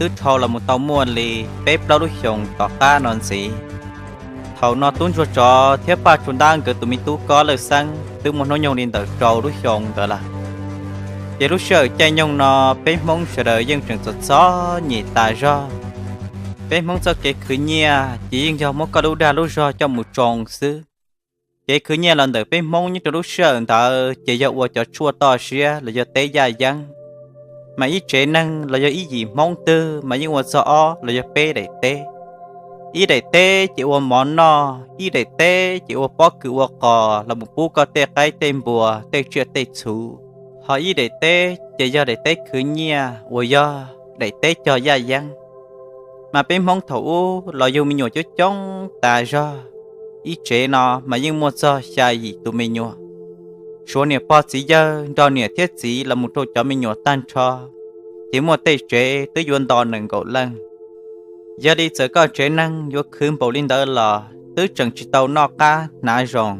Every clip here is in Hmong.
twb dhau los mus tau muaj li peb plaub lub xyoos tom qab no ntxiv. Thaum no tub ntsuag tsov thiab Paj Tsuas Ntab nkawd tus me tub Kob Lawj Xeeb twb muaj hnub nyoog li ntawm rau lub xyoo ntawd lawm. Ces lub sij hawm caij nyoog no peb Hmoob sawv daws yeej tseem txom txom nyem tas zog. Peb Hmoob txoj kev khwv nyiaj ces yeej yog muab koj lub dag lub zog coj mus tsoo xwb. Kev khwv nyiaj los ntawm peb Hmoob nyob rau lub sij hawm ntawd ces yog ua cov tshuaj toj siab los yog teb yaj yeeb, mas ib tsev neeg los yog ib yim Hmoob twg mas yeej ua txog ob los yog peb daim teb. Ib daim teb ces ua mov noj, ib daim teb ces ua pob kws ua qos los mus pub koj tej qaib tej npua tej tsiaj tej txhu. Ho ib daim teb ces yog daim teb khwv nyiaj uas yog daim teb cog yaj yeeb. Mas peb Hmoob thaum ub los yug me nyuam coob coob tas zog, ib tsev no mas yeej muaj txog xya yim tus me nyuam. Suav niam pog txiv yawg nrog niam thiab txiv los mus rau cov me nyuam tag nrho, ces muaj tej tsev twb yuav nto nees nkaum leej. Yog li txawm koj tsev neeg yuav khwv npaum li ntawd los twb tseem tsis tau noj qab hnav zoo,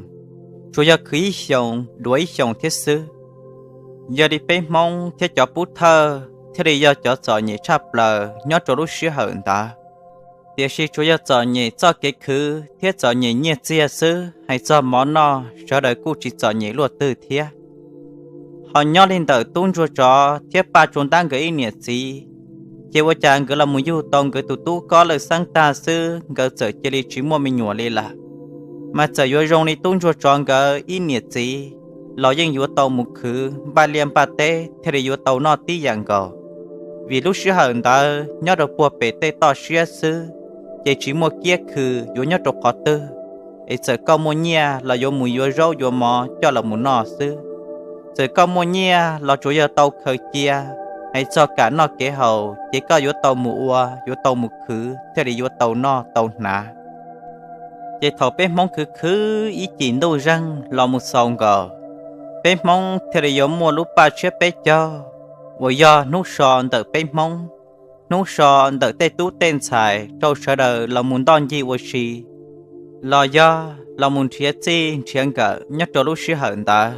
tsuas yog khwv ib xyoos duav ib xyoos thiab xwb. Yog li peb Hmoob thiab cov pub thawj thiaj li yog cov txom nyem tshaj plaws nyob rau lub sij hawm ntawd. Tiam sis tsuas yog txom nyem txoj kev khwv thiab txom nyem nyiaj txiag xwb, hais txog mov noj sawv daws kuj tsis txom nyem luaj twg thiab. Ho nyob li ntawm tub ntsuag tsov thiab Paj Tsuas Ntab nkawd ib niam txiv, ces ua cas nkawd los mus yug tau nkawd tus tub Kob Lawj Xeeb tag xwb nkawd txawm cia li tsis muaj me nyuam li lawm. Mas txawm yuav zoo li tub ntsuag tsov nkawd ib niam txiv los yeej yuav tau mus khwv npaj liaj npaj teb thiaj li yuav tau noj tib yam nkaus. Vim lub sij hawm ntawd nyob rau puag pem tej toj siab xwb, ces tsis muaj kiab khw yuav nyob rau qhov twg, es txawm koj muaj nyiaj los yuav mus yuav zaub yuav mov coj los mus noj xwb. Txawm koj muaj nyiaj los tsuas yog tau khaws cia, hais txog kam noj kev haus ces koj yuav tau mus ua yuav tau mus khwv thiaj li yuav tau noj tau hnav. Ces thaum peb Hmoob khwv khwv ib cim ntuj zeeg los mus xaus nkaus, peb Hmoob thiaj li yuav muaj lub paj tshiab peb caug uas yog hnub so ntawm peb Hmoob, hnub so ntawm tej tub tej ntxhais rau sawv daws los mus ntoj ncig ua si, los yog los mus nrhiav txij nrhiav nkawm nyob rau lub sij hawm ntawd.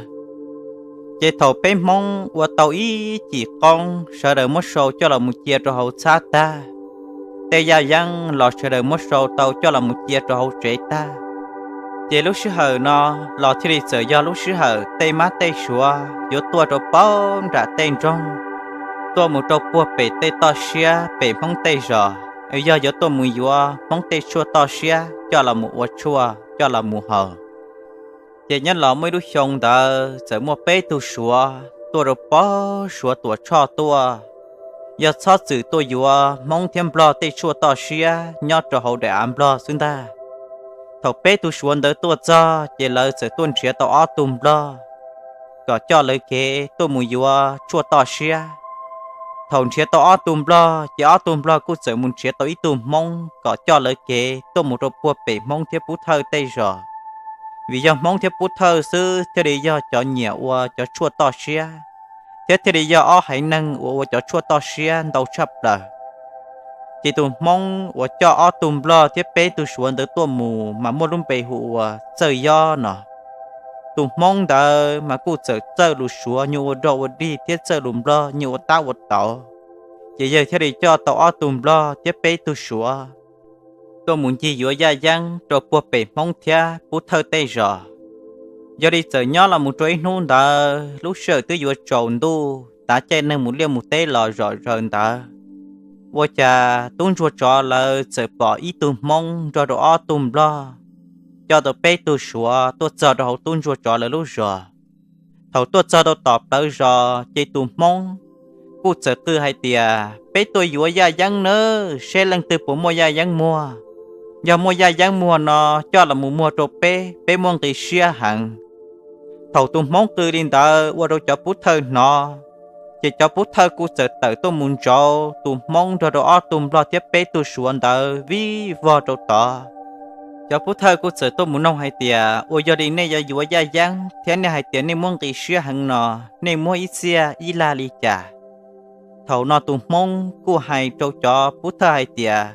Ces thaum peb Hmoob ua tau ib cim qoob sawv daws muab sau coj los mus cia rau hauv txhab tag, tej yaj yeeb los sawv daws muab sau tau coj los mus cia rau hauv tsev tag, ces lub sij hawm no los thiaj li txawm yog lub sij hawm tej mab tej suav yuav tuaj rau paub nram tej nroog, tuaj mus rau puag pem tej toj siab pem Hmoob tej zos, yog yuav tuaj mus yuav Hmoob tej tshuaj toj siab coj los mus ua tshuaj coj los mus haus. Ces nyob los muaj ib lub xyoo ntawd txawm muaj peb tug suav tuaj rau pob suav Tuam Tshoj tuaj, yog txhob txwm tuaj yuav Hmoob thiab Nplog tej tshuaj toj siab nyob rau hauv daim av Nplog xwb ntag. Thaum peb tug suav ntawd tuaj txog ces lawv txawm tuaj nrhiav tau ob tug Nplog kom coj lawv kev tuaj mus yuav tshuaj toj siab. Thaum nrhiav tau ob tug Nplog ces ob tug Nplog kuj txawm mus nrhiav tau ib tug Hmoob kom coj lawv kev tuaj mus rau puag pem Hmoob thiab Pub Thawj tej zos, vim yog Hmoob thiab Pub Thawj xwb thiaj li yog cov nyiam ua cov tshuaj toj siab, thiab thiaj li yog ob haiv neeg uas ua cov tshuaj toj siab ntau tshaj plaws. Ces tus Hmoob uas coj ob tug Nplog thiab peb tug suav ntawd tuaj mus mas muaj lub npe hu ua Txawj Yob no. Tus Hmoob ntawd mas kuj txawm txawj lus suav nyuj ua dog ua dig thiab txawj lus Nplog nyuj ua tab ua tauv, ces yawg thiaj li coj tau ob tug Nplog thiab peb tug suav tuaj mus ncig yuav yaj yeeb rau puag pem Hmoob thiab Pub Thawj tej zos. Yog li txawm nyob los mus rau ib hnub ntawd lub sij hawm twb yuav tsaus ntuj tav caij neeg mus liaj mus teb los zom zaws ntawd, ua cas tub ntsuag tsov lawv txawm pom ib tug Hmoob nrog rau ob tug Nplog coj tau peb tug suav tuaj txog rau hauv tub ntsuag tsov lawv lub zos. Thaum tuaj txog rau tom plawv zos ces tus Hmoob kuj txawm qw hais tias, Peb tuaj yuav yaj yeeb nawb, seb leej twg puas muaj yaj yeeb muag. Yog muaj yaj yeeb muag no coj los mus muag rau peb, peb muaj nqis siab heev. Thaum tus Hmoob qw li ntawd ua rau cov Pub Thawj hnov, ces cov Pub Thawj kuj txawm tawm tuaj mus ntsauv tus Hmoob nrog rau ob tug Nplog thiab peb tug suav ntawd vij vog rau tod. Cov Pub Thawj kuj txawm tuaj mus noog hais tias, Uas yog li nej yuav yuav yaj yeeb thiab nej hais tias nej muaj nqis siab heev no, nej muab ib txiaj ib lag li cas? Thaum no tus Hmoob kuj hais rau cov Pub Thawj hais tias,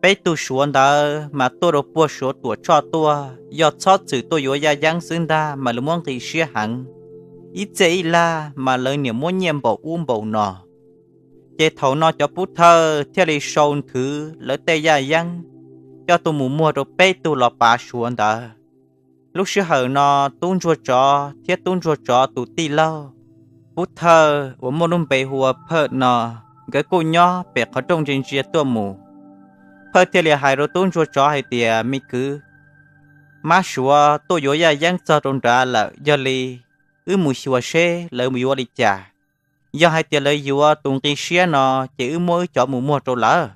Peb tug suav ntawd mas tuaj rau puag suav Tuam Tshoj tuaj, yog txhob txwm tuaj yuav yaj yeeb xwb ntag mas lawv muab nqis siab heev. Ib txiaj ib lag mas lawv niam muab nyiaj npaum ub npaum no. Ces thaum no cov pov thawj thiaj li sau nthwv lawv tej yaj yeeb coj tuaj mus muag rau peb tug los pav suav ntawd. Lub sij hawm no tub ntsuag tsov thiab tub ntsuag tsov tus tij laug, pov thawj uas muaj lub npe hu ua Phawj no, nkawd kuj nyob pem qhov rooj ntsia ntsia tuaj mus. Phawj thiaj li hais rau tub ntsuag tsov hais tias, Me kwv, mab suav tuaj yuav yaj yeeb txog rau nrad lawm, yog li wb mus xyuas seb lawv yuav li cas. Yog hais tias lawv yuav tus nqi siab no, ces wb muab wb cov mus muag rau lawv.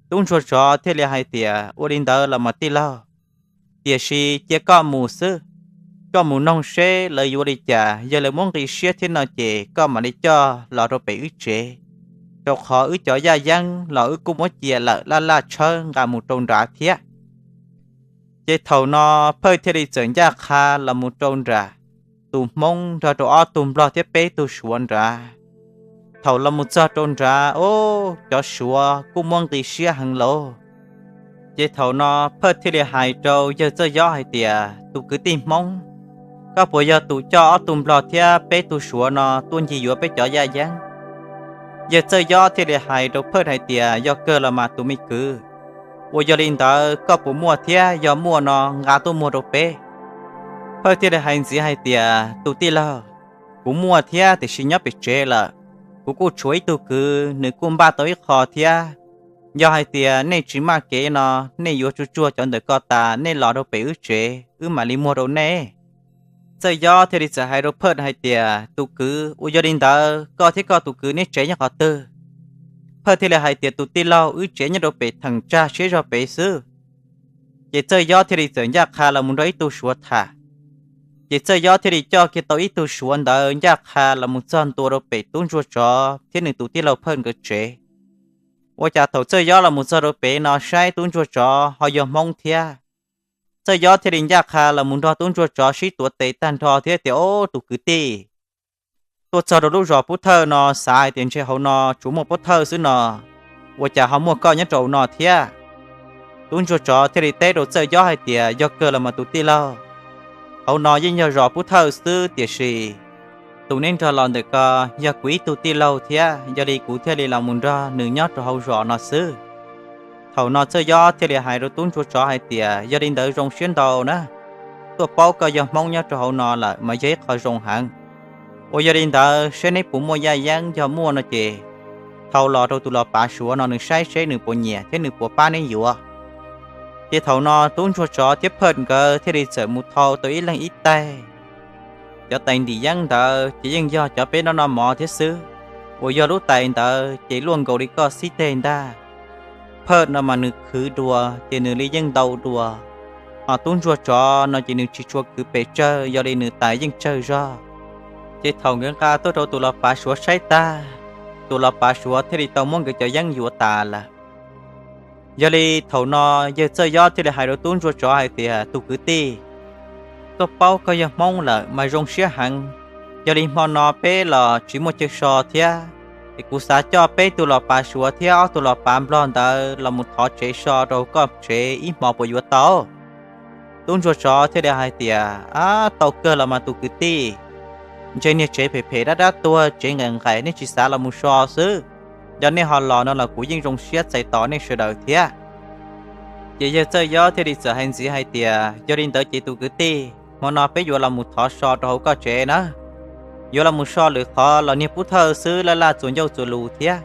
Tub ntsuag tsov thiaj li hais tias, Ua li ntawd los mas tij laug, tiam sis cia koj mus xwb, koj mus noog seb lawv yuav li cas. Yog lawv muab nqi siab thiab no ces koj mam li coj los rau pem wb tsev, rau qhov wb cov yaj yeeb los wb kuj muab cia lawm, laj laj tshawb nqa mus rau nrad thiab. Ces thaum no Phawj thiaj li txawm ncaj qha los mus rau nram tus hmoob nrog rau ob tug nplog thiab peb tug suav nrad. Thaum los mus txog rau nrad, o, cov suav kuj muaj nqi siab heev lauj. Ces thaum no Phawj thiaj li hais rau yawg Txawj Yob hais tias, Tus kwv tij hmoob, koj puas yog tus coj ob tug nplog thiab peb tug suav no tuaj ncig yuav peb cov yaj yeeb? Yawg Txawj Yob thiaj li hais rau Phawj hais tias, Yog kawg los mas tus me kwv, uas yog li ntawd koj puas muaj thiab? Yog muaj no nqa tuaj muag rau peb. Phawj thiaj li hais ntxiv hais tias, Tus tij laug, kuv muaj thiab, tiam sis nyob pem tsev lawm. Kuv kuj tshuav ib tug kwv, nws kuj npaj tau ib qho thiab. Yog hais tias nej tsis maj kev no, nej yuav tsuag tsuag cov ntawm ko tas nej los rau pem wb tsev, wb mam li muag rau nej. Txawj Yob thiaj li txawm hais rau Phawj hais tias, Tus kwv, uas yog li ntawd koj thiab koj tus kwv neb tsev nyob qhov twg? Phawj thiaj li hais tias, Tus tij laug, wb tsev nyob rau pem theem tsag siab zog pem xwb. Ces Txawj Yob thiaj li txawm ncaj qha los mus nrog ib tug suav tham. Ces Txawj Yob thiaj li coj kiag tau ib tug suav ntawd ncaj qha los mus txog ntua rau pem tub ntsuag tsov thiab nws tus tij laug Phawj nkawd tsev. Ua cas thaum Txawj Yob los mus txog rau pem no saib tub ntsuag tsov ho yog hmoob thiab. Txawj Yob thiaj li ncaj qha los mus nrog tub ntsuag tsov sib tuav tes tag nrho thiab tias, Ob, tus kwv tij, tuaj txog rau lub zos pov thawj no xav hais tias ntshe hauv no tsuas muaj pov thawj xwb no, ua cas ho muaj koj nyob rau no thiab? Tub ntsuag tsov thiaj li teb rau Txawj Yob hais tias, Yog kawg los mas tus tij laug, hauv no yeej yog zos pov thawj xwb, tiam sis tus neb nrog los ntawm ko yog kuv ib tug tij laug thiab, yog li kuv thiaj li los mus nrog nws nyob rau hauv zos no xwb. Thaum no Txawj Yob thiaj li hais rau tub ntsuag tsov hais tias, Yog li ntawd zoo siab ntau na, tuaj paub koj yog hmoob nyob rau hauv no lawm mas yog ib qho zoo heev. Uas yog li ntawd seb neb puas muaj yaj yeeb, yog muaj no ces thau los rau tus los pav suav no nws saib seb nws puas nyiam thiab nws puas pab neb yuav. Ces thaum no tub ntsuag tsov thiab Phawj nkawd thiaj li txawm mus thau tau ib leeg ib taig. Cov tais ntim yeeb ntawd ces yeej yog cov peb noj noj mov thiab xwb, uas yog lub tais ntawd ces luaj nkaus li koj xib teg ntag. Phawj no mas nws khwv dua ces nws li yeej ntau dua, ho tub ntsuag tsov no ces nws tsis tshua khwv pes tsawg, yog li nws tais yeej tsawg zog. Ces thaum nkawd nqa tuaj rau tus los pav suav saib tag, tus los pav suav thiaj li tau muab nkawd cov yeeb yuav tas lawm. Yog li thaum no yawg Txawj Yob thiaj li hais rau tub ntsuag tsov hais tias, Tus kwv tij, tuaj paub koj yog hmoob lawm mas zoo siab heev. Yog li hmo no peb los tsis muaj chaw so thiab, es kuv xav coj peb tug los pav suav thiab ob tug los pav nplog ntawd los mus thov tsev so rau koj tsev ib hmo puas yuav tau? Tub ntsuag tsov thiaj li hais tias, Ab, tau kawg los mas tus kwv tij, ntshe niag tsev phem phem dab dab tuag, tsev nqaim nqaim, nej tsis xav los mus so xwb. Yog nej ho los no los kuv yeej zoo siab txais tos nej sawv daws thiab. Ces yawg Txawj Yob thiaj li txawm hais ntxiv hais tias, Yog li ntawd ces tus kwv tij, hmo no peb yuav los mus thov so rau hauv koj tsev na. Yuav los mus so lwm qhov los niag pov thawj xwb, laj laj txuas ncauj txuas lus thiab.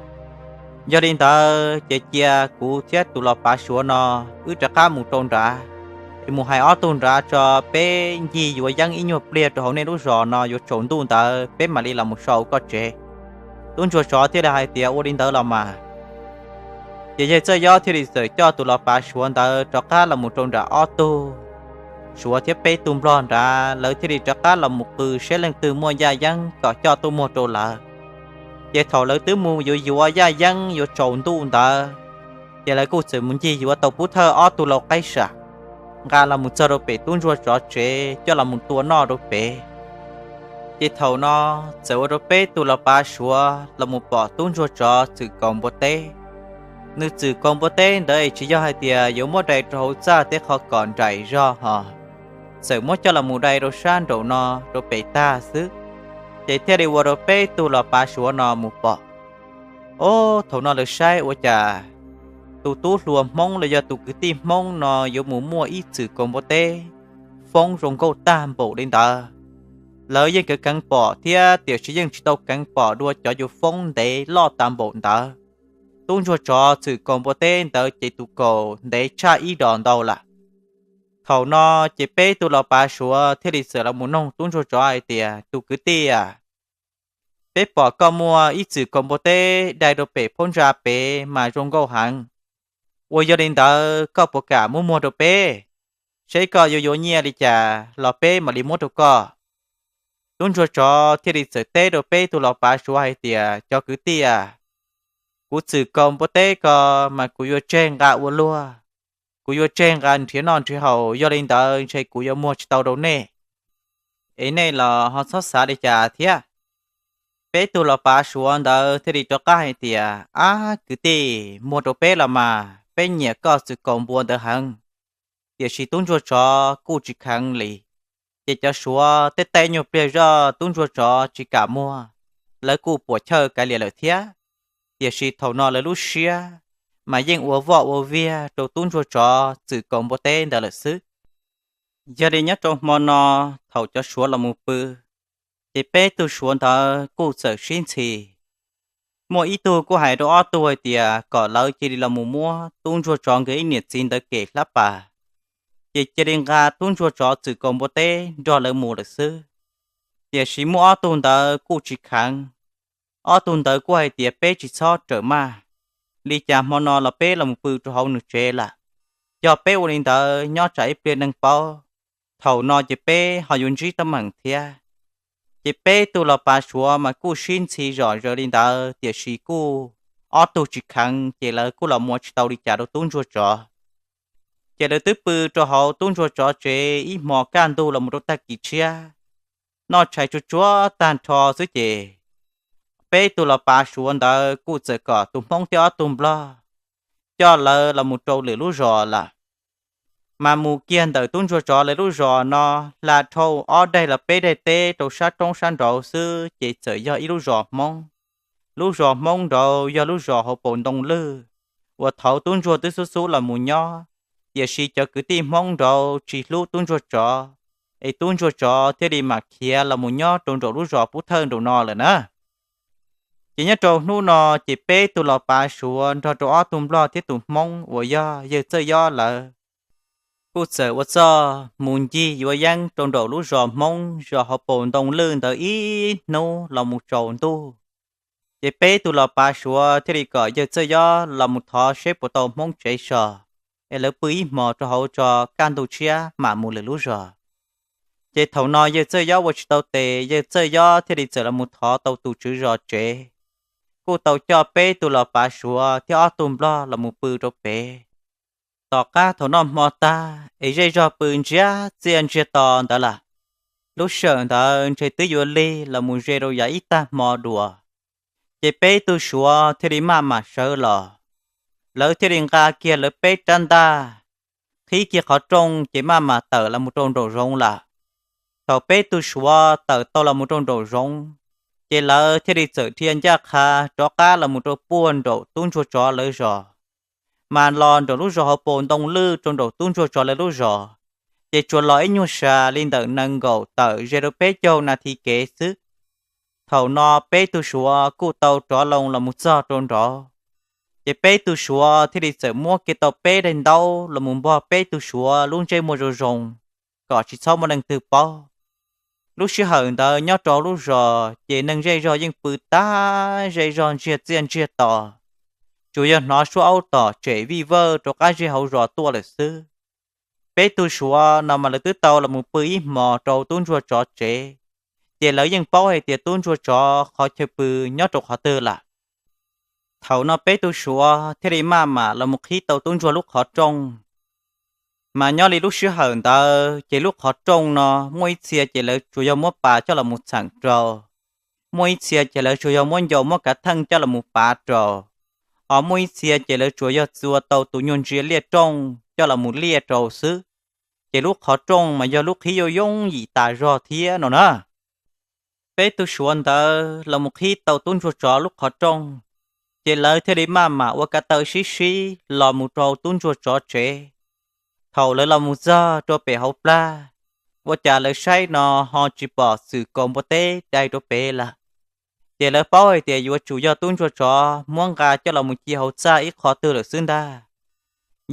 Yog li ntawd ces cia kuv thiab tus los pav suav no wb rov qab mus rau nrad, es mus hais ob tug nrad tso, peb ncig yuav yeeb ib nyuag pliag rau hauv nej lub zos no, yuav tsaus ntuj ntawd peb mam li los mus so hauv koj tsev. Tub ntsuag tsov thiaj li hais tias, Ua li ntawd los mas. Ces yawg Txawj Yob thiaj li txawm coj tus los pav suav ntawd rov qab los mus rau nram ob tug suav thiab peb tug nplog nrad, lawv thiaj li rov qab los mus qw saib leej twg muaj yaj yeeb kom coj tuaj muag rau lawv. Ces thaum lawv twb mus yuav yuav yaj yeeb yuav tsaus ntuj ntawd, ces lawv kuj txawm mus ncig yuav tau pov thawj ob tug lau qaib sam, nqa los mus txog rau pem tub ntsuag tsov tsev coj los mus tua noj rau pem. Ces thaum no txawm ua rau peb tug los pav suav los mus pom tub ntsuag tsov txwm kaus npua teb. Nws txwm kaus npua teb ntawd tsis yog hais tias yuav muab dai rau hauv txaj tej qhov kom nraim zog hos, txawm muab coj los mus dai rau sab nraum no rau pem tag xwb. Ces thiaj li ua rau peb tug los pav suav no mus pom. Thaum no lawv saib ua cas tus tub hluas Hmoob los yog tus kwv tij Hmoob no yuav mus muaj ib txwm kaus npua teb foob zoo nkauj tag npaum li ntawd. Lawv yeej kawv keev pom thiab tiam sis yeej tsis tau keev pom dua cov yuav foob ntev loj tas npaum ntawd. Tub ntsuag tsov txwm kaus npua teb ntawd ces tus kaus ntev tshaj ib dos ntau lawm. Thaum no ces peb tug los pav suav thiaj li txawm los mus noog tub ntsuag tsov hais tias, tus kwv tij a, peb pom koj muaj ib txwm kaus npua teb dai rau pem phab ntsa pem mas zoo nkauj heev. Ua yog li ntawd koj puas kam muab muag rau peb, seb koj yuav yuav nyiaj li cas los peb mam li muab rau koj? Tub ntsuag tsov thiaj li txawm teb rau peb tug los pav suav hais tias, cov kwv tij a, kuv txwm kaus npua teb ko mas kuv yuav tseg nqa ua luag, kuv yuav tseg nqa nrhiav noj nrhiav haus, yog li ntawd ntshe kuv yuav muag tsis tau rau nej, es nej los ho txhob xav li cas thiab. Peb tug los pav suav ntawd thiaj li rov qab hais tias, ab kwv tij, muag rau peb los mas, peb nyiam koj txwm kaus npua ntawd heev. Tiam sis tub ntsuag tsov kuj tsis kheev li. Ces cov suav tej tej nyuag pliag zoj tub ntsuag tsov tsis kam muag, lawv kuj puam chawj kav liam lawm thiab. Tiam sis thaum no lawv lub siab mas yeej ua voj ua viag rau tub ntsuag tsov txwm kaus npua teb ntawd lawm xwb. Yog li nyob rau hmo no, thaum cov suav los mus pw, ces peb tug suav ntawd kuj txawm sib ntxhi. Muaj ib tug kuj hais rau ob tug hais tias kom lawv cia li los mus muab tub ntsuag tsov nkawd ib niam txiv ntawd kem hlab pas, ces cia li nqa tub ntsuag tsov txwm kaus npua teb nrog lawv mus lawm xwb. Tiam sis muaj ob tug ntawd kuj tsis kheev. Ob tug ntawd kuj hais tias, peb tsis txhob rawm maj, li cas hmo no los peb los mus pw rau hauv nws tsev lawm. Yog peb ua li ntawd nyob tsam ib pliag neeg paub, thaum no ces peb ho yuav ntsib teeb meem thiab. Ces peb tug los pav suav mas kuj sib ntxhi zom zaws li ntawd, tiam sis kuj ob tug tsis kheev, ces lawv kuj los mus ua tsis tau li cas rau tub ntsuag tsov. Ces lawv twb pw rau hauv tub ntsuag tsov tsev ib hmos kaj ntug los mus rau tag kis tshiab, noj tshais tsuag tsuag tag nrho xwb ces peb tug los pav suav ntawd kuj txawm kom tus hmoob thiab ob tug nplog coj lawv los mus rau lwm lub zos lawm. Mas mus kiag ntawm tub ntsuag tsov lawv lub zos no, hla dhau ob daig los peb daig teb rau sab roob sab nraud xwb ces txawm yog ib lub zos hmoob. Lub zos hmoob nraud yog lub zos hauv paus ntoo lwj uas thaud tub ntsuag twb xub xub los mus nyob, tiam sis cov kwv tij hmoob nraud tsis hlub tub ntsuag tsov, es tub ntsuag tsov thiaj li mam khiav los mus nyob rau nraum lub zos pub thawj nraum no lawm na. Ces nyob rau hnub no, ces peb tug los pav suav nrog rau ob tug nplog thiab tus hmoob uas yog yawg Txawj Yob lawv kuj txawm ua txuj mus ncig yuav yeeb rau nraum lub zos hmoob zos hauv paus ntoo lwj ntawd ib hnub los mus tsaus ntuj. Ces peb tug los pav suav thiaj li kom yawg Txawj Yob los mus thov seb puas tau hmoob tsev so, es lawv pw ib hmos rau hauv tso, kaj ntug tshiab mam mus lwm lub zos. Ces thaum no yawg Txawj Yob ua tsis tau tes, yawg Txawj Yob thiaj li txawm los mus thov tau tus tswv zos tsev, kuj tau coj peb tug los pav suav thiab ob tug nplog los mus pw rau pem. Tom qab thaum noj hmo tag es zej zog pw ntsiag txiaj ntsiag to ntawd lawm, lub sij hawm ntawd ntshe twb yuav lig los mus ze rau yav ib tag hmo dua. Ces peb tug suav thiaj li maj mam sawv los, lawv thiaj li nqa kiag lawv peb rab ntaj, qhib kiag qhov rooj ces maj mam tawm los mus rau nraum zoov lawm. Thaum peb tug suav tawm tau los mus rau nraum zoov, ces lawv thiaj li txawm dhia ncaj qha rov qab los mus rau puag nraum tub ntsuag tsov lawv zos. Mas los nraum lub zos hauv paus ntoo lwj rau nraum tub ntsuag tsov lawv lub zos, ces tsuas los ib nyuag sa li ntawm nees nkaum tawm ze rau peb caug nas this kev xwb. Thaum no peb tug suav kuj tau rov loo los mus txog rau nraud, ces peb tug suav thiaj li txawm muab kiag tau peb daim ntaub los mus npog peb tug suav lub ntsej muag zoo zoo, kom tsis txhob muaj neeg twg paub. Lub sij hawm ntawd nyob rau lub zos ces neeg zej zog yeej pw tag, zej zog ntsiag txiaj ntsiag to, tsuas yog hnov suab aub tom tsem vij vawj rau qab zej hauv zos tuaj lawm xwb. Peb tug suav no mas lawv twb tau los mus pw ib hmos rau tub ntsuag tsov tsev, ces lawv yeej paub hais tias tub ntsuag tsov qhov chaw pw nyob rau qhov twg lawm. Thaum no peb tug suav thiaj li maj mam los mus qhib tau tub ntsuag lub qhov rooj. Mas nyob li lub sij hawm ntawd ces lub qhov rooj no muaj ib txhia ces lawv tsuas yog muab pas coj los mus txheem rau, muaj ib txhia ces lawv tsuas yog muab ncau muab kav theej coj los mus pav rau, ho muaj ib txhia ces lawv tsuas yog txua tau tus nyuag ntsia liaj rooj coj los mus liaj rau xwb. Ces lub qhov rooj mas yog lub qhib yooj yooj yim tas zog thiab no na. Peb tug suav ntawd los mus qhib tau tub ntsuag tsov lub qhov rooj, Ces lawv thiaj li maj mam ua ka taw sib sib los mus rau tub ntsuag tsov tsev. Thaum lawv los mus txog rau pem hauv plag, ua cas lawv saib no ho tsis pom txwm kaus npua teb dai rau pem lawm. Ces lawv paub hais tias yuav tsum yog tub ntsuag tsov muab nqa coj los mus cia hauv txaj ib qho twg lawm xwb ntag.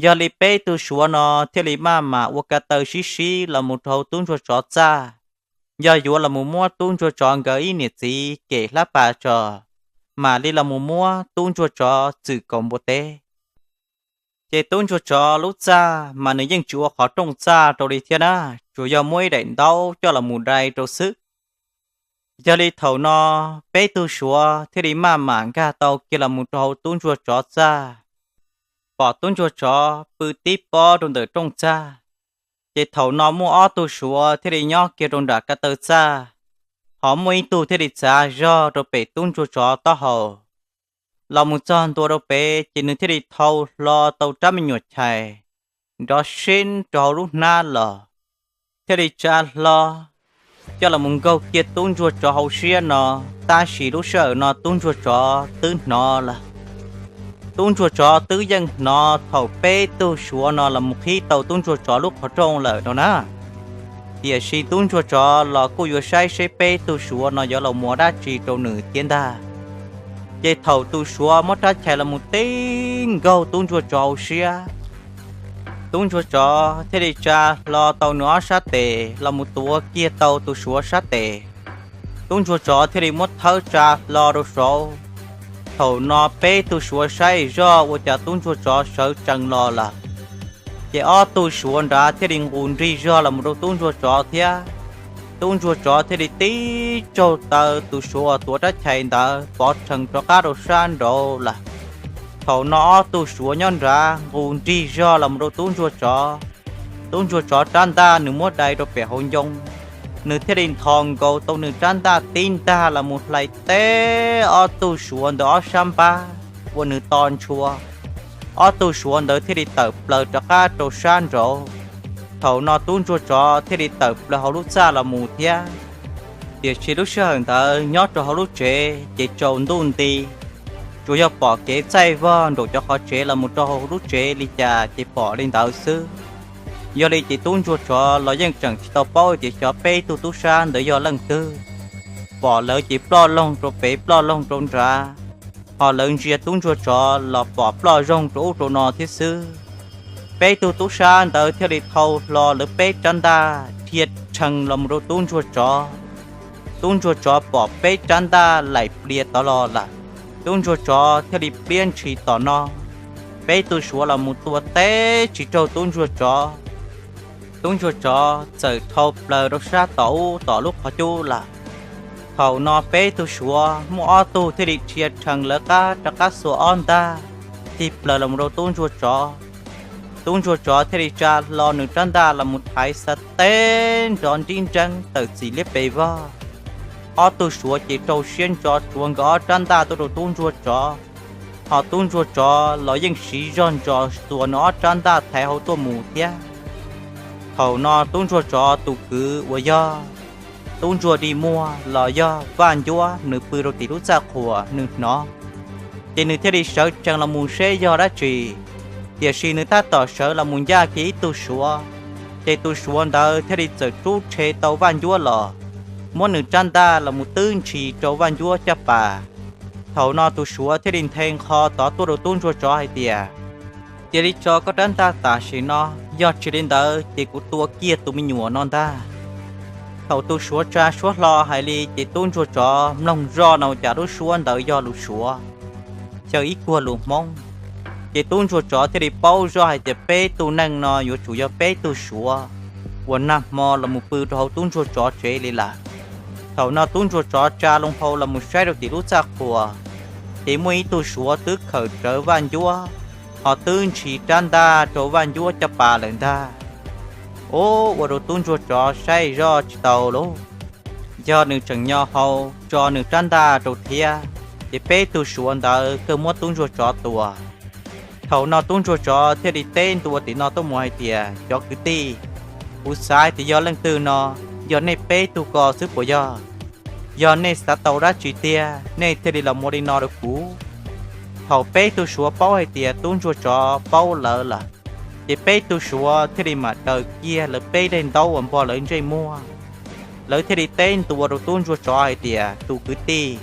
Yog li peb tug Suav no thiaj li maj mam ua ka taw sib sib los mus rau hauv tub ntsuag tsov txaj, yog yuav los mus muab tub ntsuag tsov nkawd ib niam txiv kem hlab pas tso, mam li los mus muab tub ntsuag tsov txwm kaus npua teb. Ces tub ntsuag tsov lub txaj mas nws yeej tsis ua qhov rooj txaj rau li thiab na, tsuas yog muab ib daim ntaub coj los mus dai rau xwb. Yog li thaum no peb tug Suav thiaj li maj mam nkag tau kiag los mus rau hauv tub ntsuag tsov txaj, pom tub ntsuag tsov pw tib pob rau ntawm rooj txaj. Ces thaum no muaj ob tug Suav thiaj li nyob kiag rau nram ka taw txaj, ho muaj ib tug thiaj li txav zog rau pem tub ntsuag tsov taub hau los mus txog ntua rau pem, ces nws thiaj li thau hlo tau rab me nyuam chais nrov sib rau hauv lub hnab los, thiaj li tsa hlo coj los mus nkaug kiag tub ntsuag tsov hauv siab no. Tab sis lub sij hawm no tub ntsuag tsov twb hnov lawm. Tub ntsuag tsov twb yeej hnov thaum peb tug Suav no los mus qhib tau tub ntsuag tsov lub qhov rooj lawm no na. Tiam sis tub ntsuag tsov los kuj yuav saib seb peb tug Suav no yuav los ua dab tsi rau nws thiab ntag. Ces thaum tus Suav muab rab chais los mus tib nkaug tub ntsuag tsov hauv siab, tub ntsuag tsov thiaj li tsa hlo tau nws ob sab tes los mus tuav kiag tau tus Suav sab tes. Tub ntsuag tsov thiaj li muab thawb tsa hlo rau saud. Thaum no peb tug Suav saib zoj ua cas tub ntsuag tsov sawv tsees los lawm. Ces ob tug Suav nrad thiaj li nqus nrig zog los mus rau tub ntsuag tsov thiab. Tub ntsuag tsov thiaj li tib tsaug taw tus Suav uas tuav rab chais ntawd pov rhees rov qab rau sab nraud lawm. Thaum no ob tug Suav nyob nrad nqus nrig zog los mus rau tub ntsuag tsov. Tub ntsuag tsov rab ntaj nws muab dai rau pem hauv ncoo, nws thiaj li nthos nkaus tau nws rab ntaj tib ntag los mus hlais teb ob tug Suav ntawd ob sab npab uas nws to ntshua. Ob tug Suav ntawd thiaj li tawm plaws rov qab rau sab nraud. Thaum no tub ntsuag tsov thiaj li tawm plaws hauv lub txaj los mus thiab. Tiam sis lub sij hawm ntawd nyob rau hauv lub tsev ces tsaus ntuj nti, tsuas yog pom kev txaij vog nraum cov qhov tsev los mus rau hauv lub tsev li cas ces pom li ntawd xwb. Yog li ces tub ntsuag tsov los yeej tseem tsis tau paub tias xyov peb tug tub sab ntawd yog leej twg. Pom lawv ces ploj loog rau pem ploj loog rau nrad, ho lawv ntsia tub ntsuag tsov los pom ploj zoog rau ub rau no thiab xwb. Peb tug tub sab ntawd thiaj li thau hlo lawv peb rab ntaj dhia rhees los mus rau tub ntsuag tsov. Tub ntsuag tsov pom peb rab ntaj laim plias tod los lawm, tub ntsuag tsov thiaj li pliab ntshis tom no. Peb tug Suav los mus tua teb tsis raug tub ntsuag tsov. Tub ntsuag tsov txawm dhau plaws rau sab tom ub tom lub qhov cub lawm. Thaum no peb tug Suav muaj ob tug thiaj li dhia rhees lawv qab rov qab xuas ob ntaj tig plaws los mus rau tub ntsuag tsov. Tub ntsuag tsov thiaj li tsa hlo nws rab ntaj los mus thaiv xav teb nrov nrib nreeb tawm txim liab pes vog. Ob tug Suav ces rau siab ntso tsuav nkawd ob rab ntaj tuaj rau tub ntsuag tsov, ho tub ntsuag tsov los yeej siv zog ntso xuas nws ob rab ntaj thaiv hauv tuaj mus thiab. Thaum no tub ntsuag tsov tus kwv uas yog tub ntsuag dig muag los yog Vaj Ncuab nws pw rau tim lub txaj qhuas nws hnov, ces nws thiaj li sawv tsees los mus seb yog dab tsi. Tiam sis nws tab tom sawv los mus ncaj kiag ib tug Suav, ces tus Suav ntawd thiaj li txawm rub rhe tau Vaj Ncuab los, muab nws rab ntaj los mus twb ntshis rau Vaj Ncuab caj pas. Thaum no tus Suav thiaj li nthe nqho tod tuaj rau tub ntsuag tsov hais tias, cia li tso koj rab ntaj tam sim no, yog tsis li ntawd ces kuv tua kiag tus me nyuam no ntag. Thaum tus Suav tsa suab hlo hais li ces tub ntsuag tsov mloog zoj no cas lub suab ntawd yog lus Suav, xyaw ib kuag lus Hmoob. Ces tub ntsuag tsov thiaj li paub zoj hais tias peb tug neeg no yuav tsum yog peb tug Suav uas nag hmo los mus pw rau hauv tub ntsuag tsov tsev li lawm. Thaum no tub ntsuag tsov tsa loo hau los mus saib rau tim lub txaj qhuas, ces muaj ib tug Suav twb khawm rawv Vaj Ncuab, ho twb ntshis rab ntaj rau Vaj Ncuab caj pas lawm ntag. Ub, ua rau tub ntsuag tsov saib zoj tsis tau lauj. Yog nws tseem nyo hau tso nws rab ntaj rau thiab, ces peb tug Suav ntawd kawg muab tub ntsuag tsov tua. Thaum no tub ntsuag tsov thiaj li teb ntua tim no tuaj mus hais tias, cov kwv tij, kuv xav hais tias yog leej twg no, yog nej peb tug ko xwb puas yog? Yog nej xav tau dab tsi tiag nej thiaj li los ua li no rau kuv? Thaum peb tug Suav paub hais tias tub ntsuag tsov paub lawv lawm, ces peb tug Suav thiaj li mam daws kiag lawv peb daim ntaub uas npog lawv ntsej muag. Lawv thiaj li teb ntua rau tub ntsuag tsov hais tias, tus kwv tij,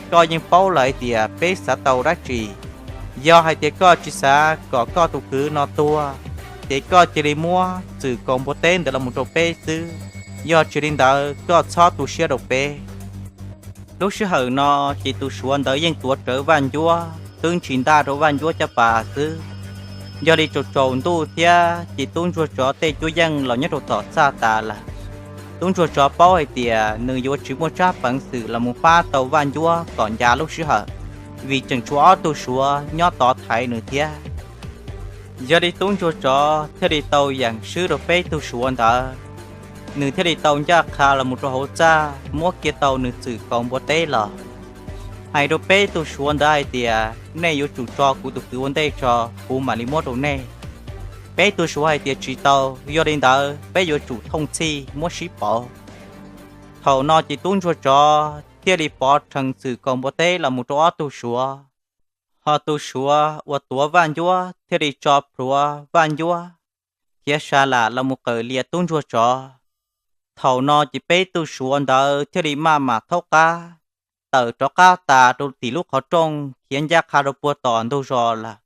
koj yeej paub lawm hais tias peb xav tau dab tsi. Yog hais tias koj tsis xav kom koj tus kwv no tuag, ces koj cia li muab txwm kaus npua teb ntawd los mus rau peb xwb. Yog tsis li ntawd koj txhob tu siab rau peb. Lub sij hawm no ces tus Suav ntawd yeej tuav rawv Vaj Ncuab, twb ntshis ntaj rau Vaj Ncuab caj pas xwb. Yog li tsaus tsaus ntuj thiab ces tub ntsuag tsov tej cuab yeej los nyob rau tom txaj tas lawm. Tub ntsuag tsov paub hais tias nws yuav tsis muaj tsab peev xwm los mus pab tau Vaj Ncuab kom ncav lub sij hawm, vim tseem tshuav ob tug Suav nyob tod thaiv nws thiab. Yog li tub ntsuag tsov thiaj li tau yeem swb rau peb tug Suav ntawd. Nws thiaj li tau ncaj qha los mus rau hauv txaj, muab kiag tau nws txwm kaus npua teb los, hais rau peb tug Suav ntawd hais tias, nej yuav tsum tso kuv tus kwv ua ntej tso, kuv mam li muab rau nej. Peb tug Suav hais tias tsis tau, yog li ntawd peb yuav tsum thooj txhij muab sib pauv. Thaum no ces tub ntsuag tsov thiaj li pov rhees txwm kaus npua teb los mus rau ob tug Suav. Ho tus Suav uas tuav Vaj Ncuab thiaj li tso plhuav Vaj Ncuab, khiav sa lam los mus qawm lias tub ntsuag tsov. Thaum no ces peb tug Suav ntawd thiaj li maj mam thaub qab tawm rov qab tas rau tim lub qhov rooj, khiav ncaj qha rau puag tom ntug zos lawm.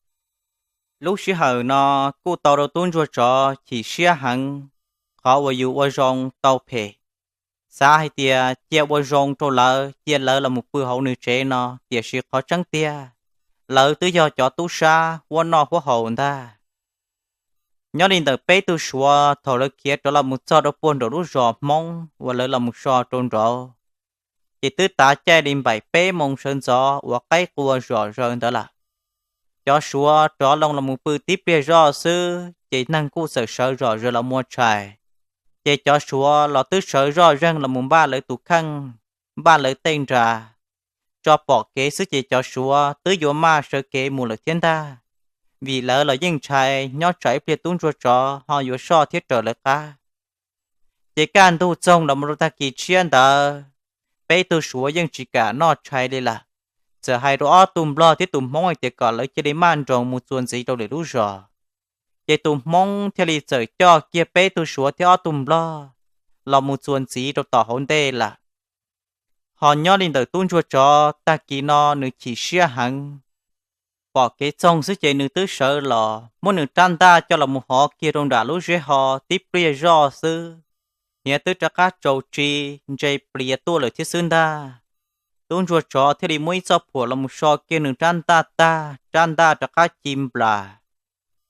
Lub sij hawm no kuj tau rau tub ntsuag tsov chim siab heev, qhov uas yus ua zoo tau phem. Xav hais tias cia ua zoo rau lawv, cia lawv los mus pw hauv nws tsev no, tiam sis qhov tseeb tiag, lawv twb yog cov tub sab huab noj huab haus ntag. Nyob li ntawm peb tug Suav thaum lawv khiav rov los mus txog rau puag nraum lub zos Hmoob uas lawv los mus so rau nraud, ces twb tav caij li npaim peb moos sawv ntxov uas qaib qua zom zaws ntawd lawm. Cov Suav rov loo los mus pw tib pliag zoj xwb ces neeg kuj txawm sawv zom zaws los ua tshais. Ces cov Suav los twb sawv zoj zeeg los mus npaj lawv tus kheej, npaj lawv tej nra, tso pom kev xwb ces cov Suav twb yuav maj sawv kev mus lawm thiab ntag, vim lawv los yeej ntshai nyob tsam ib pliag tub ntsuag tsov ho yuav soj thiab raws lawv qab. Ces kaj ntug txoog los mus rau tag kis tshiab ntawd, peb tug Suav yeej tsis kam noj tshais li lawm. Txawm hais rau ob tug Nplog thiab tus Hmoob hais tias kom lawv cia li maj nroos mus txuas ntxiv rau lwm lub zos, ces tus Hmoob thiaj li txawm coj kiag peb tug Suav thiab ob tug Nplog los mus txuas ntxiv rau tom hauv ntej lawm. Ho nyob li ntawm tub ntsuag tsov tag kis no nws chim siab heev, pom kev txoog xwb ces nws twb sawv los muab nws rab ntaj coj los mus hov kiag rau nram lub zeb ho tib pliag zoj xwb, hniav twb rov qab tsaus tsi, ntse pliav tuaj lawm thiab xwb ntag. Tub ntsuag tsov thiaj li muab ib txoj phuam los mus so kiag nws rab ntaj tag, rab ntaj rov qab ci nplas.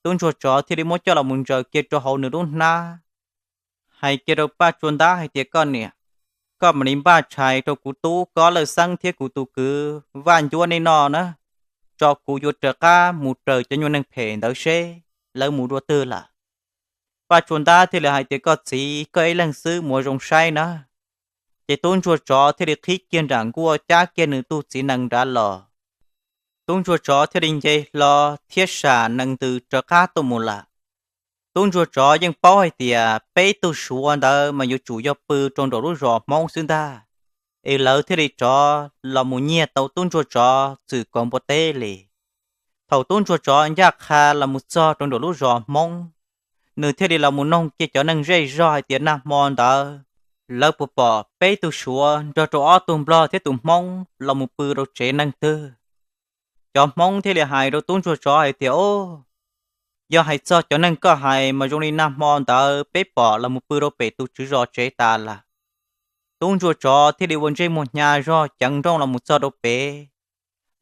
Tub ntsuag tsov thiaj li muab coj los mus ntsaws kiag rau hauv nws lub hnab, hais kiag rau Paj Tsua Ntab hais tias, koj niam, koj mam li npaj tshais rau kuv tub Kob Lawj Xeeb thiab kuv tus kwv Vaj Ncuab nej noj na, tso kuv yuav raws qab mus raws cov nyuag neeg phem ntawd seb lawv mus dua twg lawm. Paj Tsua Ntab thiaj li hais tias, koj txiv, koj ib leeg xwb mus ua zoo saib na. Ces tub ntsuag tsov thiaj li qhib kiag nram nkuaj cab kiag nws tus txiv nees nrad los. Tub ntsuag tsov thiaj li nce hlo thiab sam nees ntws raws qab tuaj mus lawm. Tub ntsuag tsov yeej paub hais tias peb tug Suav ntawd mas yuav tsum yog pw rau nraum lub zos Hmoob xwb ntag, es lawv thiaj li rov los mus nyiag tau tub ntsuag tsov txwm kaus npua teb li. Thaum tub ntsuag tsov ncaj qha los mus txog rau nraum lub zos Hmoob, nws thiaj li los mus noog kiag cov neeg zej zog hais tias nag hmo ntawd lawv puas pom peb tug Suav nrog rau ob tug Nplog thiab tus Hmoob los mus pw rau tsev neeg twg. Cov Hmoob thiaj li hais rau tub ntsuag tsov hais tias, o, yog hais txog cov neeg koj hais mas zoo li nag hmo ntawd peb pom los mus pw rau pem tus tswv zos tsev tas lawm. Tub ntsuag tsov thiaj li ua ntsej muag hnyav zog ceev nrooj los mus txog rau pem,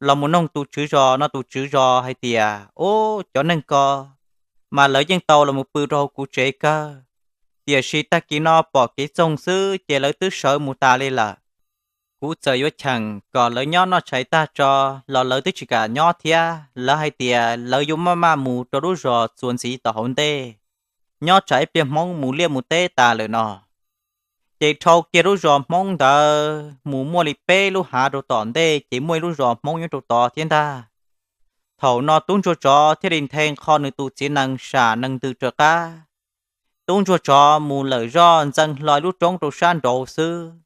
los mus noog tus tswv zos no, tus tswv zos hais tias, o, cov neeg ko mas lawv yeej tau los mus pw rau hauv kuv tsev kawg, tiam sis tag kis no pom kev txoog xwb ces lawv twb sawv mus tas li lawm. Kuv txawm yuav cheem kom lawv nyob noj tshais tag tso los lawv twb tsis kam nyob thiab, lawv hais tias lawv yuav maj maj mus rau lub zos txuas ntxiv tom hauv ntej, nyob tsam ib pliag Hmoob mus liaj mus teb tas lawm no. Ces dhau kiag lub zos Hmoob ntawd mus muaj li peb lub hav rau tom ntej ces muaj ib lub zos Hmoob nyob rau tod thiab ntag. Thaum no tub ntsuag tsov thiaj li nthe nqho nws tus txiv nees sam nees ntws raws qab. Tub ntsuag tsov mus lawm zoj ntxeev hlo lub roob rau sab nraud xwb,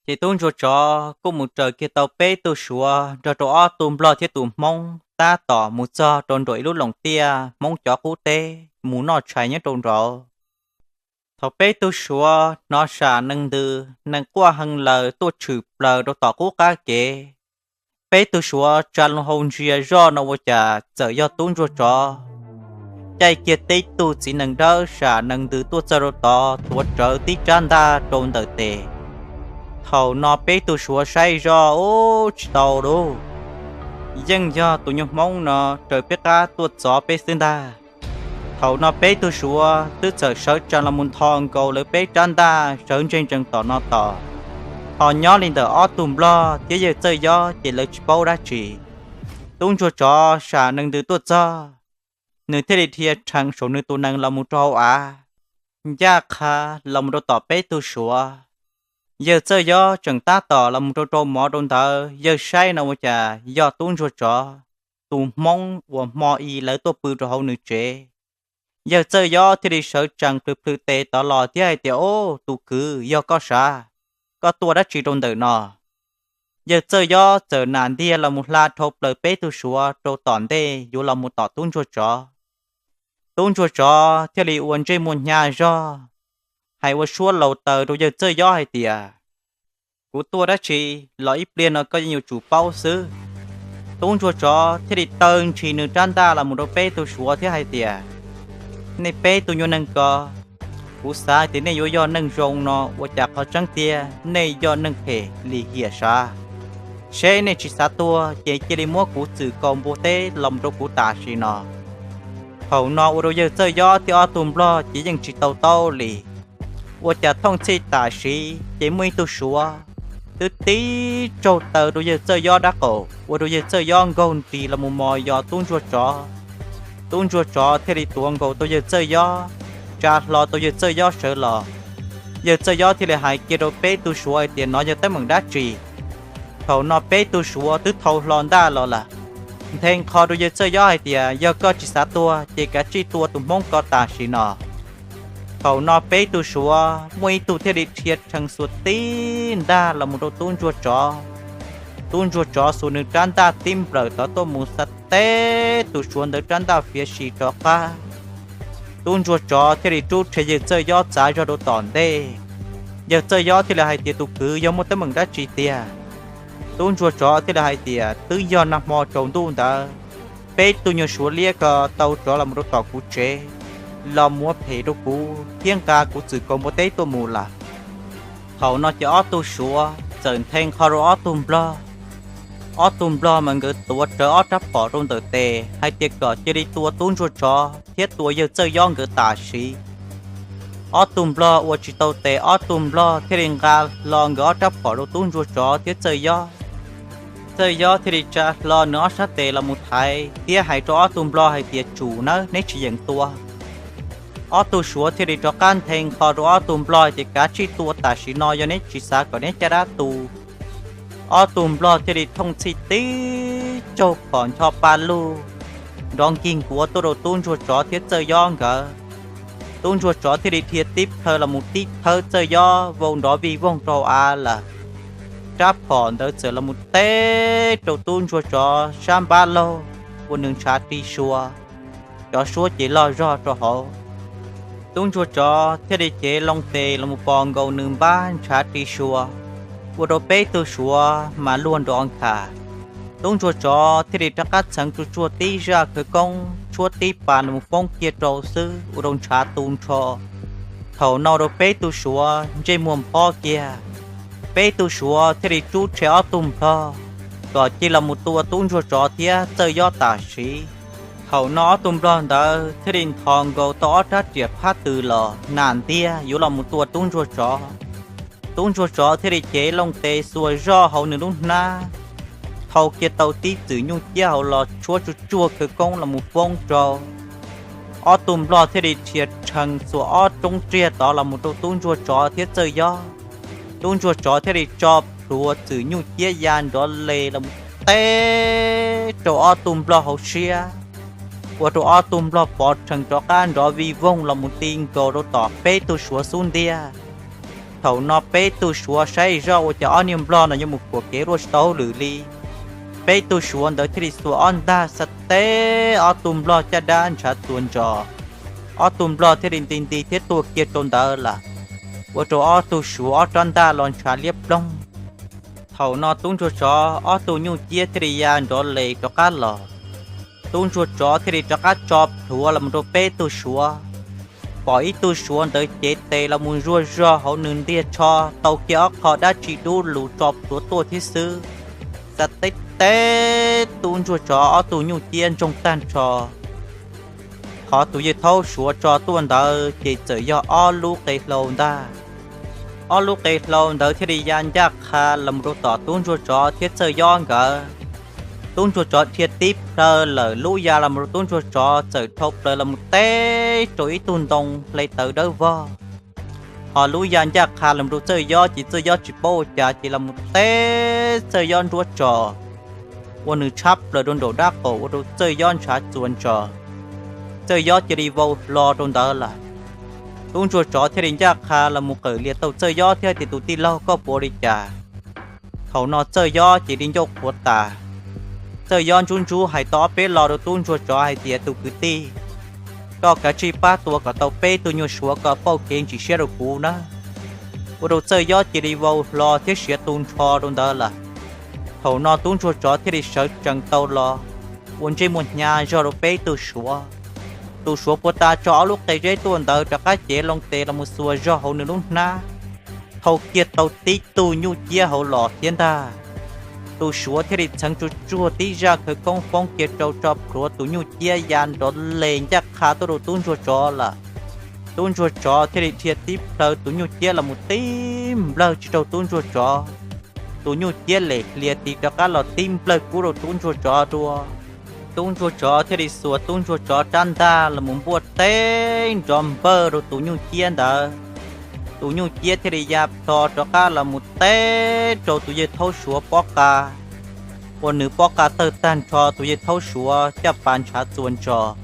Ces tub ntsuag tsov kuj mus raws kiag tau peb tug suav nrog rau ob tug nplog thiab tus hmoob tab tom mus txog rau nraum ib lub loos tiaj hmoob cov qub teb mus noj tshais nyob rau nraud. Thaum peb tug suav hnov sam nees ntws nees quaj hee laws tuaj tshwm plaws rau tom qub qab kev, peb tug suav tsa loo hau ntsia zoj no ua cas txawm yog tub ntsuag tsov caij kiag tib tug txiv nees dawb sam nees ntws tuaj txog rau tod tuav rawv tib rab ntaj rau ntawm tes. Thaum no peb tug suav saib zoj ub tsis tau lauj, yeej yog tus nyuag hmoob no raws peb qab tuaj txov peb xwb ntag. Thaum no peb tug suav twb txawm sawv tsees los mus ntho nkaus lawv peb rab ntaj sawv ntseg ntsees tom no tos. Ho nyob li ntawm ob tug nplog thiab yawg txawj yob ces lawv tsis paub dab tsi. Tub ntsuag tsov sam nees ntws tuaj txog, nws thiaj li dhia rhees saum nws tus nees los mus rau hauv av, ncaj qha los mus rau tom peb tug suav. Yawg txawj yob tseem tab tom los mus rau rau mov rau ntawd, yawg saib no ua cas yog tub ntsuag tsov tus hmoob uas hmo i lawv tuaj pw rau hauv nws tsev. Yawg txawj yob thiaj li sawv tsees plhws plhws tes tod los thiab hais tias, Ob, tus kwv, yog koj sav, koj tuaj dab tsi rau ntawm no? Yawg txawj yob txawm nam ntiag los mus hla dhau plaws peb tug suav rau tom ntej yuav los mus tom tub ntsuag tsov. Tub ntsuag tsov thiaj li ua ntsej muag hnyav zog, hais ua suab laus taws rau yawg txawj yob hais tias, Kuv tuaj dab tsi los ib pliag no koj yeej yuav tsum paub xwb. Tub ntsuag tsov thiaj li taw ntshis nws rab ntaj los mus rau peb tug suav thiab hais tias, Nej peb tug nyuag neeg ko, kuv xav tias nej yuav yog neeg zoo no ua cas qhov tseeb tiag nej yog neeg phem lim hiam sav. Seb nej tsis xav tuag ces cia li muab kuv txwm kaus npua teb los mus rau kuv tam sim no. Thaum no ua rau yawg txawj yob thiab ob tug nplog ces yeej tsis tau taub li. Ua cas thooj txhij tam sim ces muaj ib tug suav twb tib tsaug taw rau yawg txawj yob dab qaum, ua rau yawg txawj yob nkaug nris los mus mos yos tub ntsuag tsov. Tub ntsuag tsov thiaj li tuav nkaus tau yawg txawj yob, tsa hlo tau yawg txawj yob sawv los. Yawg txawj yob thiaj li hais kiag rau peb tug suav hais tias, Nov yog teeb meem dab tsi? Thaum no peb tug suav twb thau hlo ntaj los lawm, nthe nqho rau yawg txawj yob hais tias, Yog koj tsis xav tuag ces kav tsij tua tus hmoob ko tam sim no. Thaum no peb tug suav muaj ib tug thiaj li dhia rhees xuas tib ntaj los mus rau tub ntsuag tsov. Tub ntsuag tsov xuas nws rab ntaj tib nplawm tod tuaj mus xa teb tus suav ntawd rab ntaj fiav sim rov qab. Tub ntsuag tsov thiaj li rub rhe yawg txawj yob txav zog rau tom ntej. Yawg txawj yob thiaj li hais tias, Tus kwv, yog muaj teeb meem dab tsi tiag? Tub ntsuag tsov thiaj li hais tias, Twb yog nag hmo tsaus ntuj ntawd, peb tug nyuag suav liab ko tau rov los mus rau tom kuv tsev, los muab phem rau kuv thiab nqa kuv txwm kaus npua teb tuaj mus lawm. Thaum no ces ob tug suav txawm nthe nqho rau ob tug nplog. Ob tug nplog mas nkawd tuav rawv ob rab phom rau ntawm tes hais tias kom cia li tua tub ntsuag tsov thiab tua yawg txawj yob nkawd tam sim. Ob tug nplog ua tsis tau tes, ob tug nplog thiaj li nqa hlo nkawd ob rab phom rau tub ntsuag tsov thiab txawj yob. Txawj yob thiaj li tsa hlo nws ob sab tes los mus thaiv thiab hais rau ob tug nplog hais tias, Tsum nawb, neb tsis yeem tua. Ob tug suav thiaj li rov qab nthe nqho rau ob tug nplog hais tias, Kav tsij tua tam sim no, yog neb tsis xav kom neb caj dab tu. Ob tug nplog thiaj li thooj txhij tib tsaug phom ncho pa lug nrov nkig nkuav tuaj rau tub ntsuag tsov thiab txawj yob nkawd. Tub ntsuag tsov thiaj li dhia tib plhaw los mus tib thawb txawj yob vau nrov vij voog rau av lawm. Rab phom ntawd txawm los mus teb rau tub ntsuag tsov sab npab laug, ua nws ntshav ri sua, cov suab ces loj zog rau hauv. Tub ntsuag tsov thiaj li cev loo tes los mus pos nkaus nws npab ntshav ri sua, ua rau peb tug suav mas luag nrov nkhas. Tub ntsuag tsov thiaj li rov qab txheev tsuag tsuag tib zaj khawv koob tshuab tib pas los mus foob kiag rau xwb ua rau ntshav tu nrho. Thaum no rau peb tug suav ntsej muag nphob kiag, peb tug suav thiaj li rub rhe ob tug nplog kom cia los mus tua tub ntsuag tsov thiab txawj yob tam sim. Thaum no ob tug nplog ntawd thiaj li ntho nkaus tau ob rab riam phab tws los nam ntiag yuav los mus tua tub ntsuag tsov. Tub ntsuag tsov thiaj li cev loo tes xuas zoj hauv nws lub hnab, thau kiag tau tib txwm nyuj ciab hauv los tshuab tsuag tsuag khawv koob los mus foob rau. Ob tug nplog thiaj li dhia rhees xuas ob roob riag tod los mus rau tub ntsuag tsov thiab txawj yob. Tub ntsuag tsov thiaj li tso plhuav txwm nyuj ciab ya nrov le los mus teb rau ob tug nplog hauv siab, ua rau ob tug nplog pov rhees rov qab nrov vij voog los mus ti nkaus rau tom peb tug suav xub ntiag. Thaum no peb tug suav saib zoj ua cas ob niag nplog no yuav mus khuam kev ruaj tsis tau hauj lwm li. Peb tug suav ntawd thiaj li xuas ob ntaj xav teb ob tug nplog caj dab ntshav txuas ntsos. Ob tug nplog thiaj li nti nti thiab tuag kiag rau ntawd lawm, ua rau ob tug suav ob rab ntaj los ntshav liab ploog. Thaum no tub ntsuag tsov ob tug nyuj ciab thiaj li ya nrov les rov qab los. Tub ntsuag tsov thiaj li rov qab tso plhuav los mus rau peb tug suav. Pom ib tug suav ntawd cev tes los mus zuag zog hauv nws ntiag tsho, tau kiag ob qho dab tsi dub lug tso plhuav tuaj thiab xwb. Xav teb teb tub ntsuag tsov ob tug nyuj ciab ntsoog tag nrho. Qhov tus yawg thaub suav tso tuaj ntawd ces txawm yog ob lub qe hlau ntag. Ob lub qe hlau ntawd thiaj li ya ncaj qha los mus rau tom tub ntsuag tsov thiab txawj yob nkawd. Tub ntsuag tsov dhia tib plhaw lawm, lub ya los mus rau tub ntsuag tsov txawm dhau plaws los mus teb rau ib tug ntoo hle tawv dawb vog. Ho lub ya ncaj qha los mus rau txawj yob ces txawj yob tsis paub ua cas ces los mus teb txawj yob nruab tso, ua nws tshab plaws rau nraum dab qaum ua rau txawj yob ntshav txuas ntsos. Txawj yob cia li vau hlo rau ntawd lawm. Tub ntsuag tsov thiaj li ncaj qha los mus qawm lias tau txawj yob thiab tias, tus tij laug, koj puas ua li cas? Thaum no txawj yob ces li ncauj qhuav tas. Txawj yob ntsub ntsub hais tau ob peb lo rau tub ntsuag tsov hais tias, tus kwv tij, koj kav tsij pab tua kom tau peb tug nyuag suav kom pauj kev ntsim siab rau kuv nawb. Ua rau txawj yob cia li vau hlo thiab siav tu nrho rau ntawd lawm. Thaum no tub ntsuag tsov thiaj li sawv tsees tau los ua ntsej muag hnyav zog rau peb tug suav. Tus suav puag ta tso ob lub qe zeb tuaj ntawd rov qab cev loo tes los mus xuas zog hauv nws lub hnab, thau kiag tau tib tug nyuj ciab hauv los thiab ntag. Tus suav thiaj li txheev tsuag tsuag tib zaj khawv koob foob kiag rau tso plhuav tus nyuj ciab ya nrov les ncaj qha tuaj rau tub ntsuag tsov lawm. Tub ntsuag tsov thiaj li dhia tib plhaw tus nyuj ciab los mus tib nplawg tsis raug tub ntsuag tsov. Tus nyuj ciab lem hlias tis rov qab los tib nplawg kub rau tub ntsuag tsov dua. Tub ntsuag tsov thiaj li xuas tub ntsuag tsov rab ntaj los mus npuaj teb nrov npawj rau tus nyuj ciab ntawd. Tus nyuj ciab thiaj li ya plho rov qab los mus teb rau tus yawg thaub suav pob qa, ua nws pob qa tawg tag nrho, tus yawg thaub suav caj pas ntshav txuas ntsos.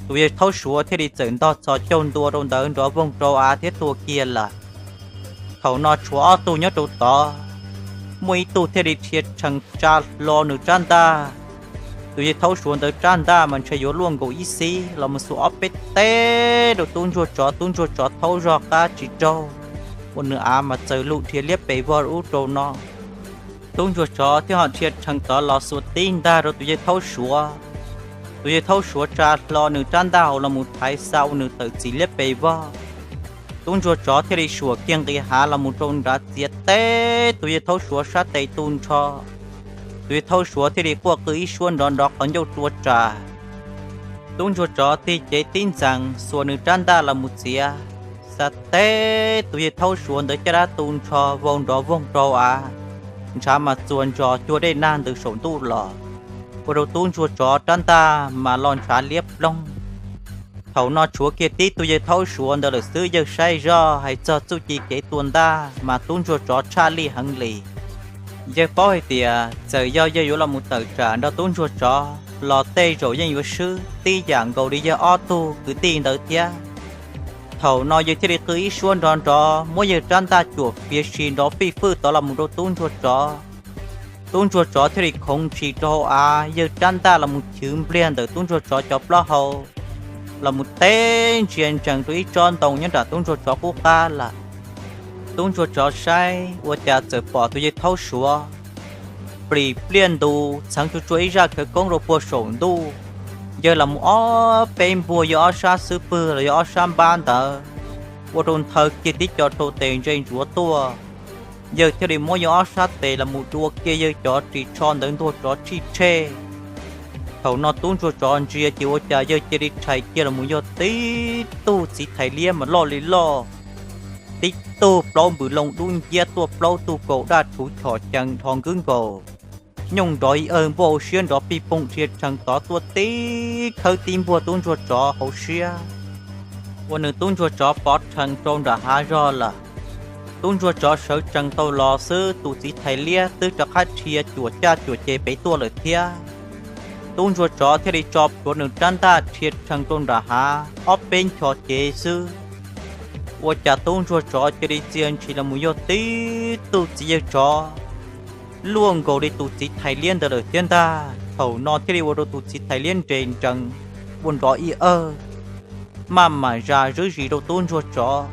Tus yawg thaub suav thiaj li txawm ntog txhos caug ntua rau ntawd nrov voog rau av thiab tuag kiag lawm. Thaum no tshuav ob tug nyob rau tod, muaj ib tug thiaj li rhia rhees tsa hlo nws rab ntaj. Tus yawg thaub suav ntawd rab ntaj mas ntshe yuav luaj nkaus ib xib los mus xuas ob peb teb rau tub ntsuag tsov, tub ntsuag tsov thaub zog qab tsis raug, ua nws av mas txawm lug dhia liab pes vog ub rau no. Tub ntsuag tsov thiaj ho rhia rhees tod los xuas tib ntaj rau tus yawg thaub suav. Tus yawg thaub suav tsa hlo nws rab ntaj hauv los mus thaiv xa ua nws tawm txim liab pes vog. Tub ntsuag tsov thiaj li suam kiag nqis hav los mus rau nrad txiav teb tus yawg thaub suav sab tes tu nrho. Tus yawg thaub suav thiaj li quaj qw ib suab nrov nrov qhov ncauj rua ras. Tub ntsuag tsov tig cev tib ntxees xuas nws rab ntaj los mus txiav, xav teb tus yawg thaub suav ntawd caj dab tu nrho vau nrov voog rau av, ntshav mas txuas ntsos cuag dej nag ntws saum ntuj los, ua rau tub ntsuag tsov rab ntaj mas los ntshav liab ploog. Thaum no tshuav kiag tib tug yawg thaub suav ntawd lawm xwb, yawg saib zoj hais txog txuj ci kev tua ntaj mas tub ntsuag tsov tshaj lij heev li. Yawg paub hais tias txawm yog yawg yuav los mus tawm tsam nrog tub ntsuag tsov los tej zaum yeej yuav swb tib yam nkaus li yawg ob tug kwv tij ntawd thiab. Thaum no yawg thiaj li qw ib suab nrov nrov muab yawg rab ntaj cuam fiav si nrov fij fwj tod los mus rau tub ntsuag tsov. Tub ntsuag tsov thiaj li khoov ntshis rau hauv av, yawg rab ntaj los mus chwv npliag ntawm tub ntsuag tsov cov plaub hau los mus teb ntsia ntsees rau ib tsob ntoo nyob nram tub ntsuag tsov qub qab lawm. Tub ntsuag tsov saib ua cas txawm pom tus yawg thaub suav plim pliaj ntus txheev tsuag tsuag ib zaj khawv koob rau puag saum ntuj. Yawg los mus ob peb npuag yawg ob sab xub pwg los yog ob sab npab ntawd, ua rau nthaw kiag tib co rau tes ntse ntsuav tuaj. Yawg thiaj li muab yawg ob sab tes los mus dua kiag yawg cov ris tsho ntawd ntuag tsov tshij tshej. Thaum no tub ntsuag tsov ntsia ces ua cas yawg cia li rhais kiag los mus yog tib tug txiv thais liab mas loj li loj, tib tug plaub npws loo dub nciab tuaj plaub tug kaus daj rhuv chom cees dhos nkwb nkaus, nyooj nrov ib awg npuaj hauv siab nrov pij poog dhia rhees tod tuaj tib khawb tib npuaj tub ntsuag tsov hauv siab, ua nws tub ntsuag tsov pov rhees rau nram hav zog lawm. Tub ntsuag tsov sawv tsees tau los xwb, tus txiv thais liab twb rov qab dhia cuam caj cuam ces pem tuaj lawm thiab. Tub ntsuag tsov thiaj li tso plhuav nws rab ntaj dhia rhees rau nram hav ob peb ncho cev xwb, Ua cas tub ntsuag tsov cia li txia ntshis los mus yog tib tug txiv yawg tsov luaj nkaus li tus txiv thais liab ntawd lawm thiab ntag. Thaum no thiaj li ua rau tus txiv thais liab nres nrees ua nrov ib awg, maj mam zas zwb zis rau tub ntsuag tsov.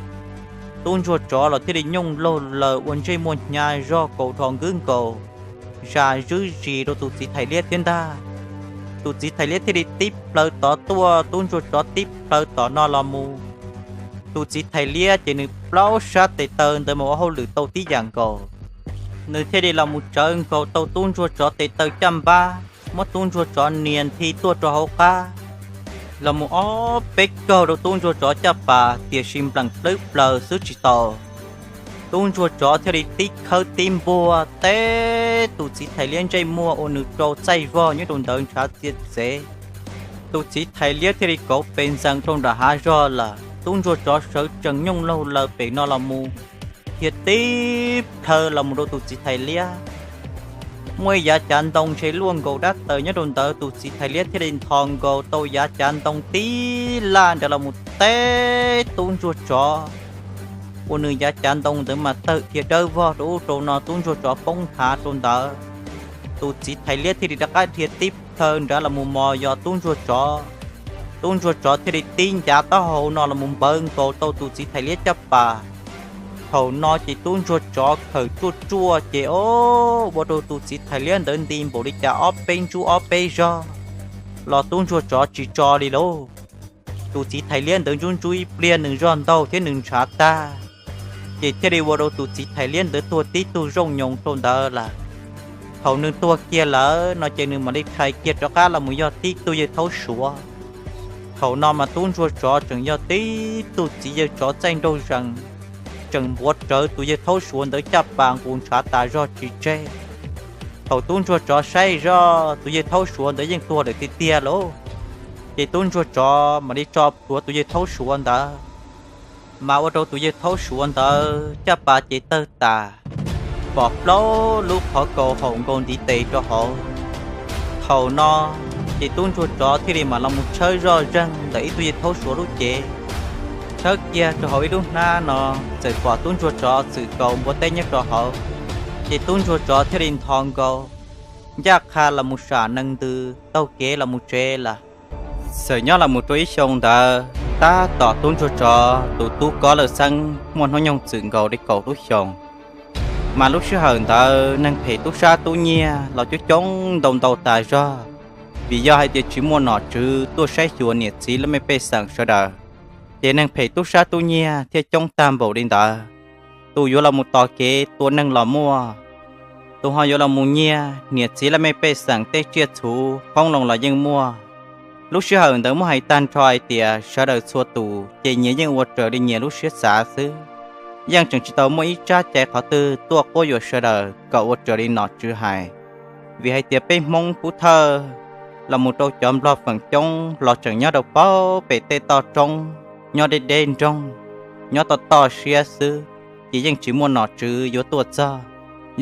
Tub ntsuag tsov los thiaj li nyooj laug laws ua ntsej muag hnyav zog kaus dhos nkwb nkaus, zas zwb zis rau tus txiv thais liab thiab ntag. Tus txiv thais liab thiaj li tib plhaw tod tuaj, tub ntsuag tsov tib plhaw tom no los mus. Tus txiv thais liab ces nws plaub sab tes taw ntawd mas ua hauj lwm tau tib yam nkaus, nws thiaj li los mus tsawv nkaus tau tub ntsuag tsov tes taw caj npab, muab tub ntsuag tsov nias nthi tuaj rau hauv qab, los mus ob peb kaug rau tub ntsuag tsov caj pas, tiam sis npleem plawv plaws xwb tsis tau. Tub ntsuag tsov thiaj li tib khawb tib npuag teb tus txiv thais liab ntsej muag ua nws rau txaij vog nyob rau ntawd ntshav txia txev. Tus txiv thais liab thiaj li kauv pes ntxees rau nram hav zog lawm. Tub ntsuag tsov sawv tsees nyooj laug laws pem no los mus, dhia tib plhaw los mus rau tus txiv thais liab. Muaj ib yav cav ntoo ntshe luaj nkaus dab taws nyob rau ntawd, tus txiv thais liab thiaj li nthos nkaus tau yav cav ntoo tib laj nrad los mus teb tub ntsuag tsov, ua nws yav cav ntoo ntawd mas tawg dhia dawb vog rau ub rau no, tub ntsuag tsov poob nthav rau ntawd. Tus txiv thais liab thiaj li rov qab dhia tib plhaw nrad los mus mos yos tub ntsuag tsov. Tub ntsuag tsov thiaj li tib ncav taub hau no los mus npawv nkaus tau tus txiv thais liab caj pas. Thaum no ces tub ntsuag tsov khawm tsuaj tsuaj ces o, ua rau tus txiv thais liab ntawd nti npaum li cas ob peb ntsuj ob peb zog los tub ntsuag tsov tsis tso li lauj. Tus txiv thais liab ntawd ntsuj ntsuj ib pliag nws zog ntaug thiab nws ntshav tag, ces thiaj li ua rau tus txiv thais liab ntawd tuag tib tug zooj nyoos rau ntawd lawm. Thaum nws tuag kiag lawm no ces nws mam li rhais kiag rov qab los mus yog tib tug yawg thaub suav. Thaum no mas tub ntsuag tsov tseem yog tib tug txiv yawg tsov txaij nraug zees, tseem npuav rawv tus yawg thaub suav ntawd caj pas nqus ntshav tas zog tsis tseg. Thaum tub ntsuag tsov saib zoj tus yawg thaub suav ntawd yeej tuag lawm tiag tiag lauj, ces tub ntsuag tsov mam li tso plhuav tus yawg thaub suav ntawd, mas ua rau tus yawg thaub suav ntawd caj pas ces tawg tas, pom plaub lub qhov kaus haum nkaus ntiv tes rau hauv. Thaum no ces tub ntsuag tsov thiaj li mam los mus tshawb zoj zeeg ntawm ib tug yawg thaub suav lub cev, tshawb kiag rau hauv ib lub hnab no, txawm pom tub ntsuag tsov txwm kaus npua teb nyob rau hauv. Ces tub ntsuag tsov thiaj li nthos nkaus, ncaj qha los mus sam nees ntws taug kev los mus tsev lawm. Txawm nyob los mus rau ib xyoo ntawd, tab tom tub ntsuag tsov tus tub Kob Lawj Xeeb muaj hnub nyoog txwm nkaus li kaum lub xyoos. Mas lub sij hawm ntawd neeg phem tub sab tub nyiag los coob coob ntau ntau tas zog, vim yog hais tias tsis muaj nom tswv tuaj saib xyuas niam txiv laj mej pej xeem sawv daws, ces neeg phem tub sab tub nyiag thiaj coob tag npaum li ntawd. Tus yuav los mus tos kev tua neeg los muaj, tus ho yuav los mus nyiag niam txiv laj mej pej xeem tej tsiaj txhu qoob loo los yeej muaj. Lub sij hawm ntawd muab hais tag nrho hais tias sawv daws txhua tus ces nyias yeej ua raws li nyias lub siab xav xwb, yeej tseem tsis tau muaj ib tsab cai qhov twg tuaj quab yuam sawv daws kom ua raws li nom tswv hais. Vim hais tias peb Hmoob Pub Thawj los mus rau cov Nplog feem coob los tseem nyob rau pem tej toj roob, nyob deb deb nroog, nyob toj toj siab xwb, ces yeej tsis muaj nom tswv yuav tuaj txog.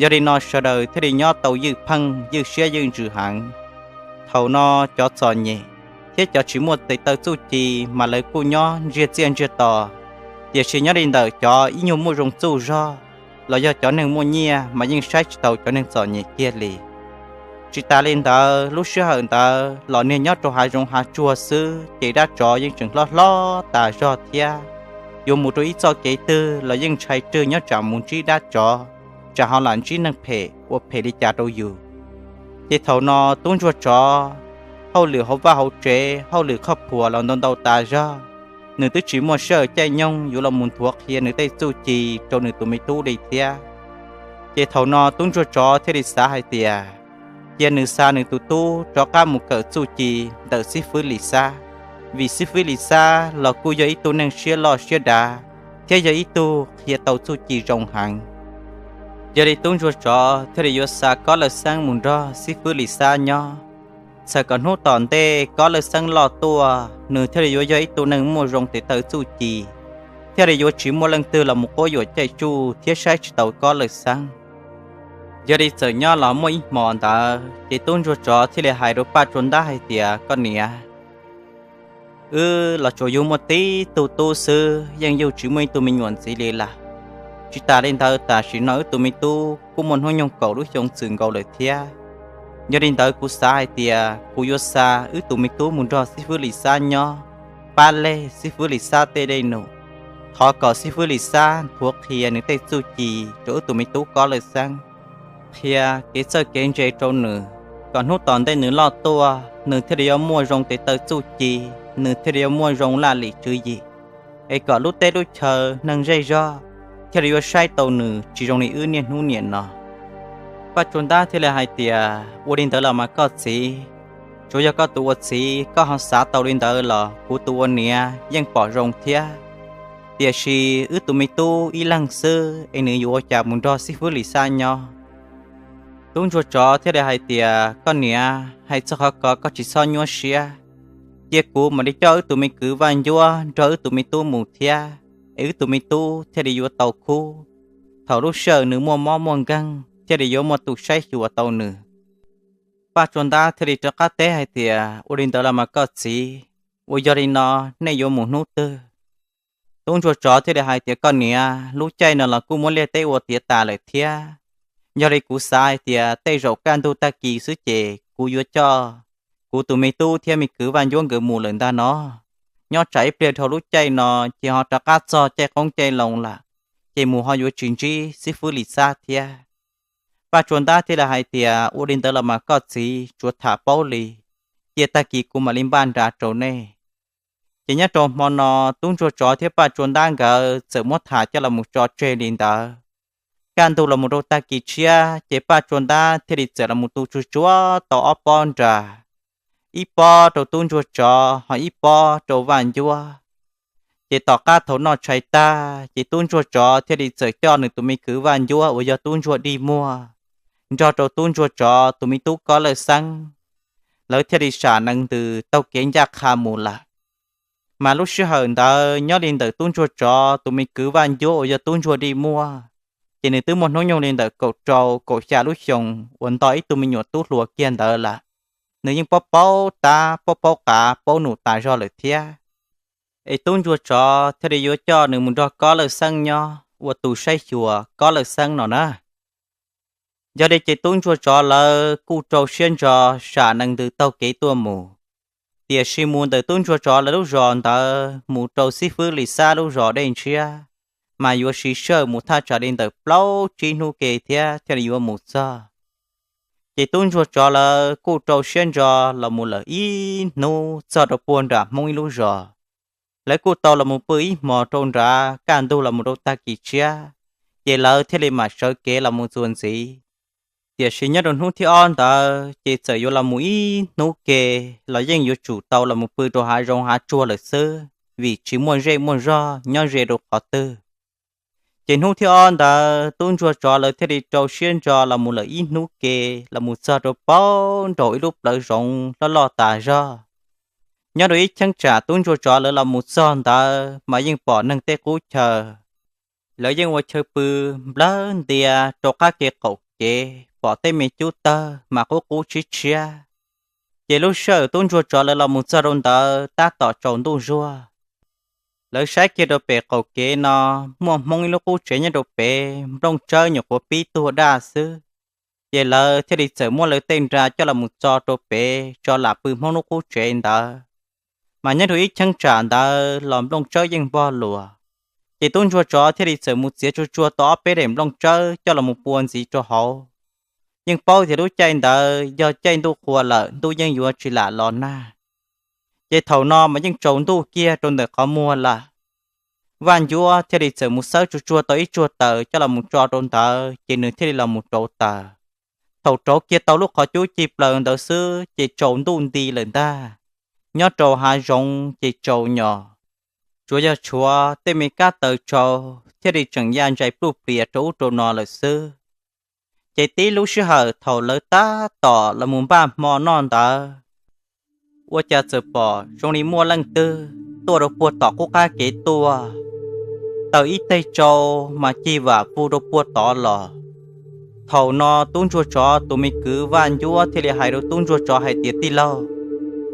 Yog li no sawv daws thiaj li nyob tau ywj pheej ywj siab ywj ntsws heev. Thaum no cov txom nyem thiab cov tsis muaj tes taw txuj ci mas lawv kuj nyob ntsiag txiaj ntsiag to, tiam sis nyob li ntawm cov ib nyuag muaj zoo txuj zog los yog cov neeg muaj nyiaj mas yeej saib tsis taus cov neeg txom nyem kiag li. Tsis tas li ntawd, lub sij hawm ntawd los niag nyob rau hav zoov hav tsuag xwb ces dab tsov yeej tseem hlob hlob tas zog thiab. Yuav mus rau ib txoj kev twg los yeej ntshai rwg nyob tsam mus ntsib dab tsov, tsam ho lam ntsib neeg phem ua phem li cas rau yus. Ces thaum no tub ntsuag tsov, hauj lwm hauv vaj hauv tsev, hauj lwm qhoj phuam los ntau ntau tas zog, nws twb tsis muaj sij hawm caij nyoog yuav los mus nthuav qhia nws tej txuj ci rau nws tus me tub li thiab. Ces thaum no tub ntsuag tsov thiaj li xav hais tias, cia nws xa nws tus tub rov qab mus kawm txuj ci ntawm xib fwb Lis Xab, vim xib fwb Lis Xab los kuj yog ib tug neeg siab loj siab dav, thiab yog ib tug qhia tau txuj ci zoo heev. Yog li tub ntsuag tsov thiaj li yuav xa Kob Lawj Xeeb mus nrog xib fwb Lis Xab nyob. Txawm kom hnub tom ntej Kob Lawj Xeeb loj tuaj, nws thiaj li yuav yog ib tug neeg muaj zoo tes taw txuj ci, thiaj li yuav tsis muaj leej twg los mus quab yuam caij tsuj thiab saib tsis taus Kob Lawj Xeeb. Yog li txawm nyob los muaj ib hmo ntawd ces tub ntsuag tsov thiaj li hais rau Paj Tsua Ntab hais tias, koj niam, Wb los tsuas yug muaj tib tug tub xwb, yeej yug tsis muaj ib tug me nyuam ntxiv li lawm. Tsis tas li ntawd, tam sim no wb tus me tub kuj muaj hnub nyoog kaum lub xyoo txwm nkaus lawm thiab. Yog li ntawd kuv xav hais tias kuv yuav xa wb tus me tub mus nrog xib fwb Lis Xab nyob, pab leg xib fwb Lis Xab tej dej num, thov kom xib fwb Lis Xab nthuav qhia nws tej txuj ci rau wb tus me tub Kob Lawj Xeeb, qhia kev txawj kev ntse rau nws, kom hnub tom ntej nws loj tuaj nws thiaj li yuav muaj zoo tes taw txuj ci, nws thiaj li yuav muaj zoo laj lim tswv yim, es kom lub teb lub chaw neeg zej zog thiaj li yuav saib tau nws tsis zoo li wb niaj hnub niam no. Paj Tsua Ntab thiaj li hais tias, ua li ntawd los mas koj txiv, tsuas yog koj tus ua txiv koj ho xav tau li ntawd los kuv tus ua niam yeej pom zoo thiab. Tiam sis wb tus me tub ib leeg xwb es nws yuav ua cas mus nrog xib fwb Lis Xab nyob? Tub ntsuag tsov thiaj li hais tias, koj niam, hais txog qhov ko koj tsis txhob nyuaj siab. Cia kuv mam li coj wb tus me kwv Vaj Ncuab nrog wb tus me tub mus thiab, es wb tus me tub thiaj li yuav tau khub. Thaum lub sij hawm nws muaj mob muaj nkeeg thiaj li yuav muaj tus saib xyuas tau nws. Paj Tsua Ntab thiaj li rov qab teb hais tias, ua li ntawd los mas koj txiv, uas yog li no nej yuav mus hnub twg? Tub ntsuag tsov thiaj li hais tias, koj niam, lub caij no los kuj muab liaj teb ua tiav tas lawm thiab. Yog li kuv xav hais tias tej zaum kaj ntug tag kis xwb ces kuv yuav coj kuv tus me tub thiab me kwv Vaj Ncuab nkawd mus lawm ntag no. Nyob tsam ib pliag dhau lub caij no ces ho rov qab txog caij qoob caij loo lawm, ces mus ho yuav tsis ntsib xib fwb Lis Xab thiab. Paj Tsua Ntab thiaj li hais tias, ua li ntawd los mas koj txiv, tsuas tham paub li, cia tag kis kuv mam li npaj nra rau nej. Ces nyob rau hmo no, tub ntsuag tsov thiab Paj Tsua Ntab nkawd txawm muab tham coj los mus tso tseg li ntawd. Kaj ntug los mus rau tag kis tshiab ces Paj Tsua Ntab thiaj li txawm los mus tu tsuag tsuag tau ob pob nra, ib pob rau tub ntsuag tsov ho ib pob rau Vaj Ncuab. Ces tom qab thaum noj tshais tag ces tub ntsuag tsov thiaj li txawm coj nws tus me kwv Vaj Ncuab uas yog tub ntsuag dig muag, nrog rau tub ntsuag tsov tus me tub Kob Lawj Xeeb, lawv thiaj li sam nees ntws taug kev ncaj qha mus lawm. Mas lub sij hawm ntawd nyob li ntawm tub ntsuag tsov tus me kwv Vaj Ncuab uas yog tub ntsuag dig muag, ces nws twb muaj hnub nyoog li ntawm kaum rau kaum xya lub xyoo uas nto ib tug me nyuam tub hluas kiag ntawd lawm. Nws yeej paub paub tab paub paub qav paub num tas zog lawm thiab. Es tub ntsuag tsov thiaj li yuav coj nws mus nrog Kob Lawj Xeeb nyob ua tus saib xyuas Kob Lawj Xeeb no na. Yog li ces tub ntsuag tsov lawv kuj rau siab ntso sam nees ntws taug kev tuaj mus. Tiam sis mus ntawm tub ntsuag tsov lawv lub zos ntawd mus rau xib fwb Lis Xab lub zos Dej Ntshiab, mas yuav siv sij hawm mus thaj tsam li ntawm plaub tsib hnub ke thiab thiaj li yuav mus txog. Ces tub ntsuag tsov lawv kuj rau siab ntso los mus lawm ib hnub txog rau puag nram Hmoob ib lub zos. Lawv kuj tau los mus pw ib hmos rau nrad, kaj ntug los mus rau tag kis tshiab, ces lawv thiaj li mam sawv kev los mus txuas ntxiv. Tiam sis nyob rau hnub thib ob ntawd ces txawm yuav los mus ib hnub ke los yeej yuav tsum tau los mus pw rau hav zoov hav tsuag lawm xwb, vim tsis muaj zej muaj zog nyob ze rau qhov twg. Ces hnub thib ob ntawd tub ntsuag tsov lawv thiaj li rau siab ntso los mus lawm ib hnub ke, los mus txog rau paub nraum ib lub plawv zoov loj loj tas zog. Nyob rau ib cheeb tsam tub ntsuag tsov lawv los mus txog ntawd mas yeej pom neeg tej qub chaw, lawv yeej ua chaw pw nplawg ntia rau qab ke qaum kev, pom tej me cub tawg mas qub qub tshiab tshiab. Ces lub sij hawm tub ntsuag tsov lawv los mus txog rau ntawd tab tom tsaus ntuj zuag. Lawv saib kiag rau pem qaum kev no, muaj Hmoob ib lub qub tsev nyob rau pem, nplooj tsawb nyuam qhuav pib tuag daj xwb. Ces lawv thiaj li txawm muab lawv tej nra coj los mus tso rau pem tso lam pw Hmoob lub qub tsev ntawd. Mas nyob rau ib cheeb tsam ntawd los nplooj tsawb yeej npog luas. Ces tub ntsuag tsov thiaj li txawm mus txiav tsuag tsuag tau ob peb daim nplooj tsawb coj los mus pua ntxiv rau hauv. Yeej paub tias lub caij ntawd yog caij ntuj qhua lawm, ntuj yeej yuav tsis lam los nag. Ces thaum no mas yeej tsaus ntuj kiag rau ntawm qhov muag lawm. Vaj Ncuab thiaj li txawm mus xawb tsuag tsuag tau ib tsuag taws coj los mus tso rau ntawd, ces nws thiaj li los mus rauv taws. Thaum rauv kiag tau lub qhov cub cig plaws ntawd xwb ces tsaus ntuj nti lawm ntag. Nyob rau hav zoov ces tsaus nyos, tsuas yog tshuav tej me kab taws tsau thiaj li tseem ya ntsais pluj plias rau ub rau no lawm xwb. Ces tib lub sij hawm thaum lawv tab tom los mus npaj hmo noj ntawd, ua cas txawm pom zoo li muaj leej twg tuaj rau puag tom qub qab kev tuaj, taws ib teg tsau mas cig vam vug rau puag tod los. Thaum no tub ntsuag tsov tus me kwv Vaj Ncuab thiaj li hais rau tub ntsuag tsov hais tias, tij laug,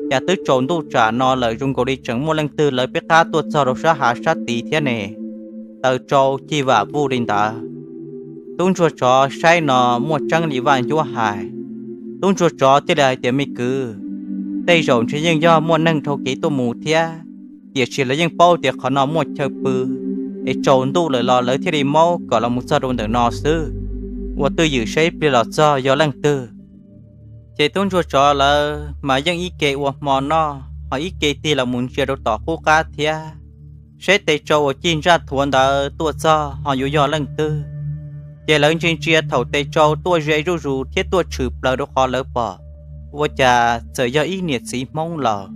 Cas twb tsaus ntuj tsam no lawm, zoo nkaus li tseem muaj leej twg lawv peb qab tuaj txog rau sab hav sab tid thiab ne. Taws tsau cig vam vuj li ntawd. Tub ntsuag tsov saib no muaj tseeb li Vaj Ncuab hais. Tub ntsuag tsov thiaj li hais tias, Me kwv, tej zaum ntshe yeej yog muaj neeg dhau kev tuaj mus thiab, tiam sis lawv yeej paub tias qhov no muaj chaw pw, es tsaus ntuj lawm los lawv thiaj li maub kom los mus txog rau ntawm no xwb. Ua twj ywm saib ib pliag los txog yog leej twg. Ces tub ntsuag tsov lawv mas yeej ib ke ua hmo noj ho ib ke tig los mus ntsia rau tom qub qab thiab, saib tes tsau uas cig ntsaj thuav ntawd tuaj txog ho yuav yog leej twg. Ces lawv ntsia ntsia thaum tes tsau tuaj ze zuj zus thiab tuaj tshwm plaws rau qhov lawv pom, ua cas txawm yog ib niam txiv Hmoob laus.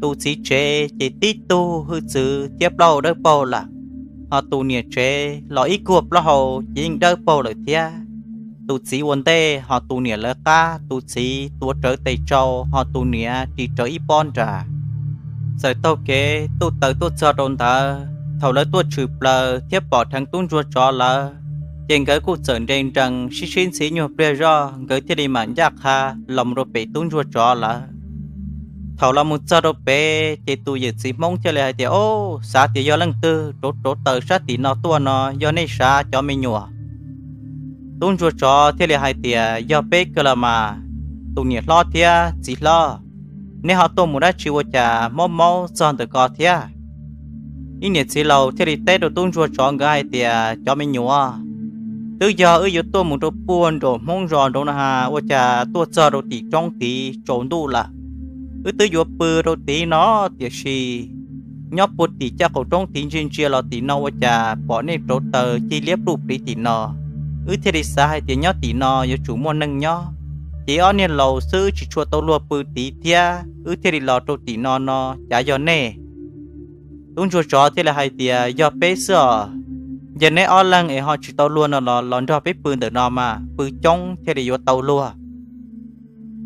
Tus txiv tsev ces tib tug hwj txwv thiab plaub hau dawb paug lawm, ho tus niam tsev los ib kuag plaub hau ces yeej dawb paug lawm thiab. Tus txiv ua ntej ho tus niam lawv qab, tus txiv tuav rawv tes tsau ho tus niam ris rawv ib pob nras. Txawm taug kev tuj taws tuaj txog rau ntawd, thaum lawv tuaj tshwm plaws thiab pom dheev tub ntsuag tsov lawv, ces nkawd kuj txawm nres nrees sib sib ntxhi nyuag pliag zoj, nkawd thiaj li mam ncaj qha los mus rau pem tub ntsuag tsov lawv. Thaum los mus txog rau pem ces tus yawm txiv Hmoob thiaj li hais tias, Au, xav tias yog leej twg rauv rauv taws sab tim no tuaj no, yog nej sav cov me nyuam? Tub ntsuag tsov thiaj li hais tias, Yog peb kawg los mas, tus niam hlob thiab txiv hlob, neb ho tuaj mus dab tsi ua cas maub maub txog ntawm ko thiab? Ib niam txiv laus thiaj li teb rau tub ntsuag tsov nkawd hais tias, Cov me nyuam, twb yog wb yuav tuaj mus rau puag nraum Hmoob zos nraud no ha, ua cas tuaj txog rau tim roob tid tsaus ntuj lawm. Wb twb yuav pw rau tid no, tiam sis nyob puag tim caj qaum roob tid ntsia ntsia los tim no ua cas pom nej rauv taws cig liab pluj pliv tim no. Wb thiaj li xav hais tias nyob tim no yuav tsum muaj neeg nyob, ces ob niag laus xwb tsis tshua tau luag pw tid thiab, wb thiaj li los rau tim no no, cas yog nej? Tub ntsuag tsov thiaj li hais tias, Yog peb xwb os. Yog neb ob leeg es ho tsis tau luag no los los nrog peb pw ntawm no mas pw coob thiaj li yuav tau luag.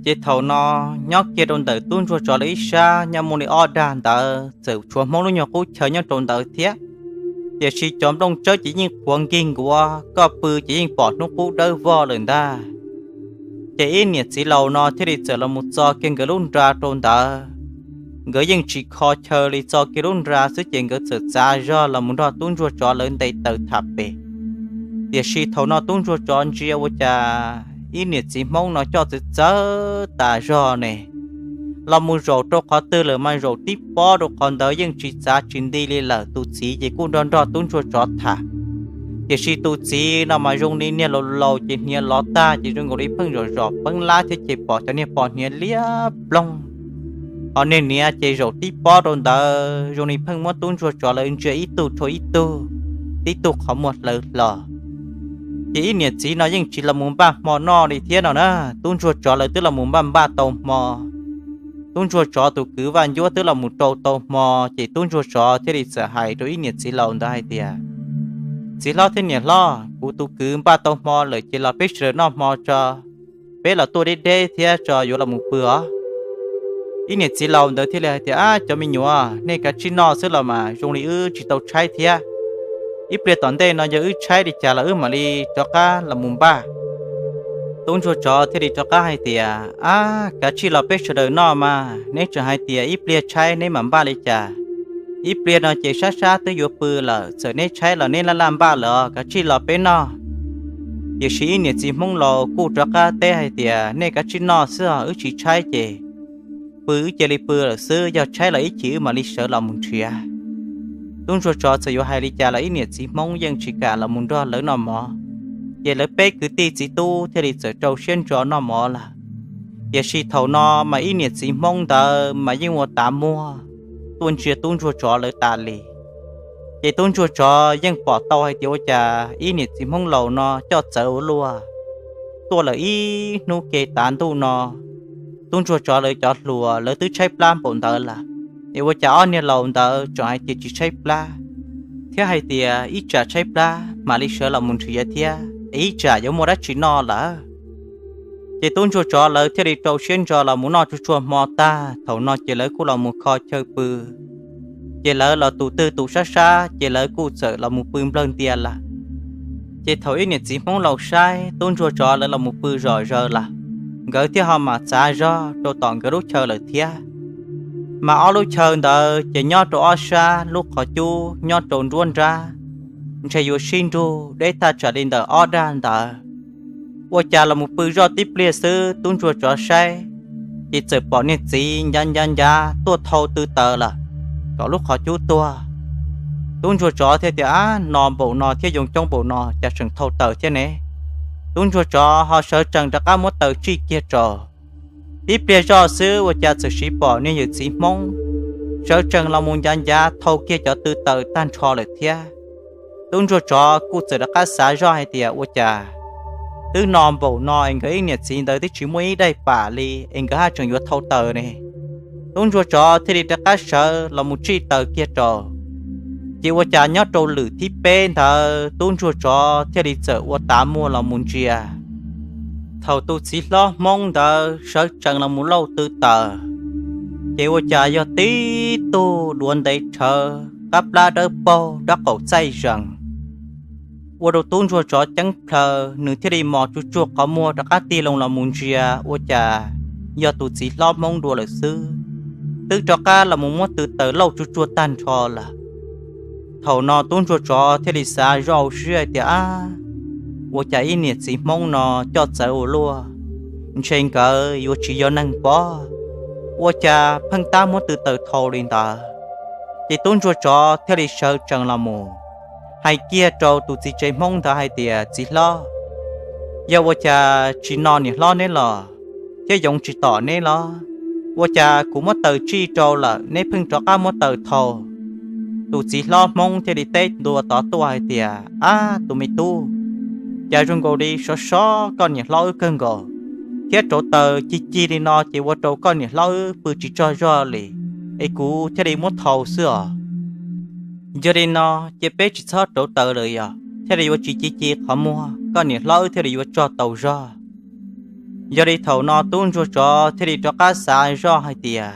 Ces thaum no nyob kiag rau ntawm tub ntsuag tsov lawv ib sab nyob muaj li ob dag ntawd txawm tshuav Hmoob lub nyuag qub chaw nyob rau ntawd thiab. Tiam sis cov nplooj tsawb ces yeej qhuav nkig nkuav, koj pw ces yeej pom hnub qub dawb vog lawm ntag. Ces ib niam txiv laus no thiaj li txawm los mus txo kiag nkawd lub nra rau ntawd. Nkawd yeej tsis kho chaw li, txo kiag lub nra xwb ces nkawd txawm txav zog los mus nrog tub ntsuag tsov lawv nte taws tham pem. Tiam sis thaum no tub ntsuag tsov ntsia ua cas ib niam txiv Hmoob no coj txawv txawv tas zog ne. Los mus zaum rau qhov twg lawm mas zaum tib pob rau qhov ntawd, yeej tsis txav tsis nti li lawm. Tus txiv ces kuj nrog nrog tub ntsuag tsov tham. Tiam sis tus txiv no mas zoo li niag laus laus ces hniav lov tag ces zoo nkaus li pheej zom zom peeb lab thiab ces pom cov niag pos hniav liab ploog. Ho niag niam ces zaum tib pob rau ntawd zoo li pheej muab tub ntsuag tsov lawv ntsia ib tug rau ib tug, tib tug qhov muag hlawv hlo. Ces ib niam txiv no yeej tsis los mus npaj hmo noj li thiab no na. Tub ntsuag tsov lawv twb los mus npaj npaj tau hmo, tub ntsuag tsov tus kwv Vaj Ncuab twb los mus rau tau hmo, ces tub ntsuag tsov thiaj li txawm hais rau ib niam txiv laus ntawd hais tias, Txiv hlob thiab niam hlob, kuv tus kwv npaj tau hmo lawm ces los peb sawv daws noj hmo tso, peb los tuaj deb deb thiab tso yuav los mus pw os. Ib niam txiv laus ntawd thiaj li hais tias, Ab, cov me nyuam, nej kav tsij noj xwb los mas, zoo li wb tsis tau tshaib thiab. Ib pliag tom ntej no yog wb tshaib li cas los wb mam li rov qab los mus npaj. Tub ntsuag tsov thiaj li rov qab hais tias, Ab, kav tsij los peb sawv daws noj mas, neb tseem hais tias ib pliag tshaib neb mam npaj li cas. Ib pliag no ces sab sab twb yuav pw lawm, txawm neb tshaib los neb laj laj npaj lawm os, kav tsij los peb noj. Tiam sis ib niam txiv Hmoob laus kuj rov qab teb hais tias, Nej kav tsij noj xwb os, wb tsis tshaib ces pw wb cia li pw lawm xwb, yog tshaib los ib chim wb mam li sawv los mus nrhiav. Tub ntsuag tsov txawm yuav hais li cas los ib niam txiv Hmoob yeej tsis kam los mus nrog lawv noj mov, ces lawv peb kwv tij txiv tub thiaj li txawm rau siab ntso noj mov lawm. Tiam sis thaum no mas ib niam txiv Hmoob ntawd mas yeej ua tav muag tuaj ntsia tub ntsuag tsov lawv tas li. Ces tub ntsuag tsov yeej pom tau hais tias ua cas ib niam txiv Hmoob laus no coj txawv ua luaj, tuaj lawm ib hnub ke tav ntuj no. Tub ntsuag tsov lawv cov hluas lawv twb tshaib plab npaum ntawd lawm, es ua cas ob niag laus ntawd tseem hais tias tsis tshaib plab, thiab hais tias ib tsam tshaib plab mam li sawv los mus nrhiav thiab, es ib tsam yuav muaj dab tsi noj lawm. Ces tub ntsuag tsov lawv thiaj li rau siab ntso los mus noj tsuag tsuag hmo tag, thaum no ces lawv kuj los mus kho chaw pw. Ces lawv los tus twg tus sab sab, ces lawv kuj txawm los mus pw nplawg ntia lawm. Ces thaum ib niam txiv Hmoob laus saib tub ntsuag tsov lawv los mus pw zom zaws lawm, nkawd thiaj ho mam txav zog rau tom nkawd lub chaw lawm thiab. Mas ob lub chaw ntawd ces nyob rau ob sab lub qhov cub nyob rau nruab nrab, ntshe yuav sib nrug deb thaj tsam li ntawm ob dag ntawd. Ua cas los mus pw zoj tib pliag xwb, tub ntsuag tsov saib, ces txawm pom niag txiv ncav ncav ncav tuaj thau tw taws lawm, kom lub qhov cub tuag. Tub ntsuag tsov thiaj tias, Ab, no npaum no thiab yoo coob npaum no cas tseem thau taws thiab ne? Tub ntsuag tsov ho sawv tsees rov qab muab taws tsij kiag rau. Tib pliag zoj xwb ua cas txawm siv pom niag yawm txiv Hmoob sawv tsees los mus ncav ncav thau kiag cov tw taws tag nrho lawm thiab. Tub ntsuag tsov kuj txawm rov qab xav zoj hais tias, Ua cas twb no npaum no es nkawd ib niam txiv ntawd twb tsis muaj ib daim pam li es nkawd haj tseem yuav thau taws ne? Tub ntsuag tsov thiaj li rov qab sawv los mus tsij taws kiag rau. Ces ua cas nyob rau lwm thib peb ntawd tub ntsuag tsov thiaj li txawm ua tav muag los mus ntsia. Thaum tus txiv hlob Hmoob ntawd sawv tsees los mus lauj tw taws, ces ua cas yog tib tug duav ntev rhawv, qab plab dawb paug, dab qaum txaij zees. Ua rau tub ntsuag tsov ceeb plhaws, nws thiaj li mos tsuag tsuag qhov muag rov qab tig loo los mus ntsia, ua cas yog tus txiv hlob Hmoob dua lawm xwb, twb rov qab los mus muab tw taws lauj tsuag tsuag tag nrho lawm. Thaum no tub ntsuag tsov thiaj li xav zoj siab hais tias, Ab, ua cas ib niam txiv Hmoob no coj txawv ua luaj, ntshe nkawd yuav tsis yog neeg pob, ua cas pheej tab muab tw taws thau li ntawd. Ces tub ntsuag tsov thiaj li sawv tsees los mus hais kiag rau tus txiv tsev Hmoob ntawd hais tias, Txiv hlob, yog ua cas tsis no niam hlob neb los thiab yoov tsis tom neb los? Ua cas kuv muab taws tsij rau lawm neb pheej rov qab muab taws thau? Tus txiv hlob Hmoob thiaj li teb ntua tod tuaj hais tias, Ab, tus me tub, cas zoo nkaus li sov sov koj niam hlob wb kawg nkaus, thiab rauv taws cig cig li no ces ua rau koj niam hlob wb pw tsis tsaug zog li, es kuv thiaj li muab thau xwb os. Yog li no, cia peb tsis txhob rauv taws lawm yog thiaj li yuav tsis ci ci qhov muag, koj niam hlob wb thiaj li yuav tsaug tau zog. Yog li thaum no tub ntsuag tsov thiaj li rov qab xav zoj hais tias,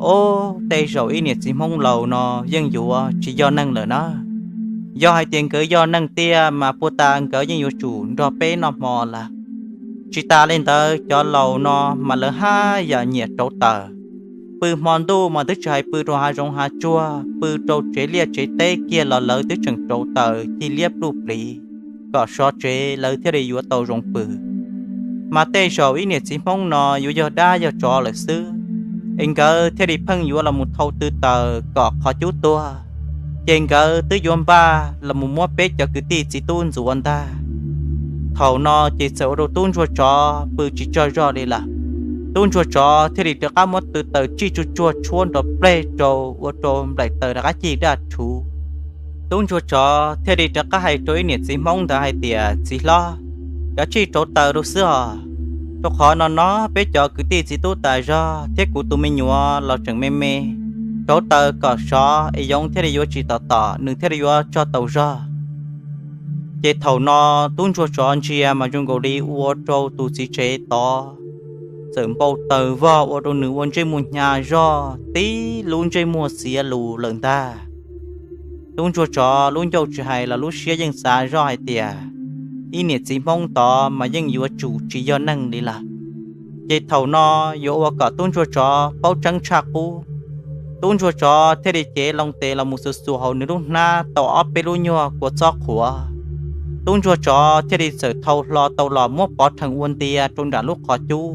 Ob, tej zaum ib niam txiv Hmoob laus no yeej yuav tsis yog neeg lawm na. Yog hais tias nkawd yog neeg tiag mas puag ta nkawd yeej yuav tsum nrog peb noj hmo lawm. Tsis tas li ntawd cov laus no mas lawv haj yam nyiam rauv taws, pw hmo ntuj mas twb tsis hais pw rau hav zoov hav tsuag, pw rau tsev liaj tsev teb kiag los lawv twb tseem rauv taws ci liab pluj pliv kom sov tsev lawv thiaj li yuav tau zoo pw. Mas tej zaum ib niam txiv Hmoob no yuav yog dab yog tsov lawm xwb, es nkawd thiaj li pheej yuav los mus thau tw taws kom qhov cub tuag, ces nkawd twb yuav npaj los mus muab peb cov kwv tij txiv tub ntxuav ntag. Thaum no ces txawm ua rau tub ntsuag tsov pw tsis tsaug zog li lawm. Tub ntsuag tsov thiaj li rov qab muab tw taws tsij tsuag tsuag tshuab nrov pleg rau ua rau nplaim taws rov qab cig daj rhuv. Tub ntsuag tsov thiaj li rov qab hais rau ib niam txiv Hmoob ntawd hais tias, Txiv hlob, kav tsij rauv taws rau xwb os, rau qhov no no peb cov kwv tij txiv tub tas zog thiab kuv tus me nyuam los tseem me me, rauv taws kom sov es yoov thiaj li yuav tsis tom tom nws thiaj li yuav tsaug tau zog. Ces thaum no tub ntsuag tsov ntsia mas zoo nkaus li ua rau tus txiv tsev tod txawm npau taws vog ua rau nws ua ntsej muag hnyav zog tib lub ntsej muag xiav lus lawm ntag. Tub ntsuag tsov lub ncauj tsis hais los lub siab yeej xav zoj hais tias, ib niam txiv Hmoob tod mas yeej yuav tsum tsis yog neeg li lawm. Ces thaum no yuav ua kom tub ntsuag tsov paub tseeb tshaj qub, tub ntsuag tsov thiaj li cev loo tes los mus xuas xuas hauv nws lub hnab tau ob peb lub nyuag kua txob qhuav. Tub ntsuag tsov thiaj li txawm thau hlo tau los muab pov rhees ua ntia rau nram lub qhov cub.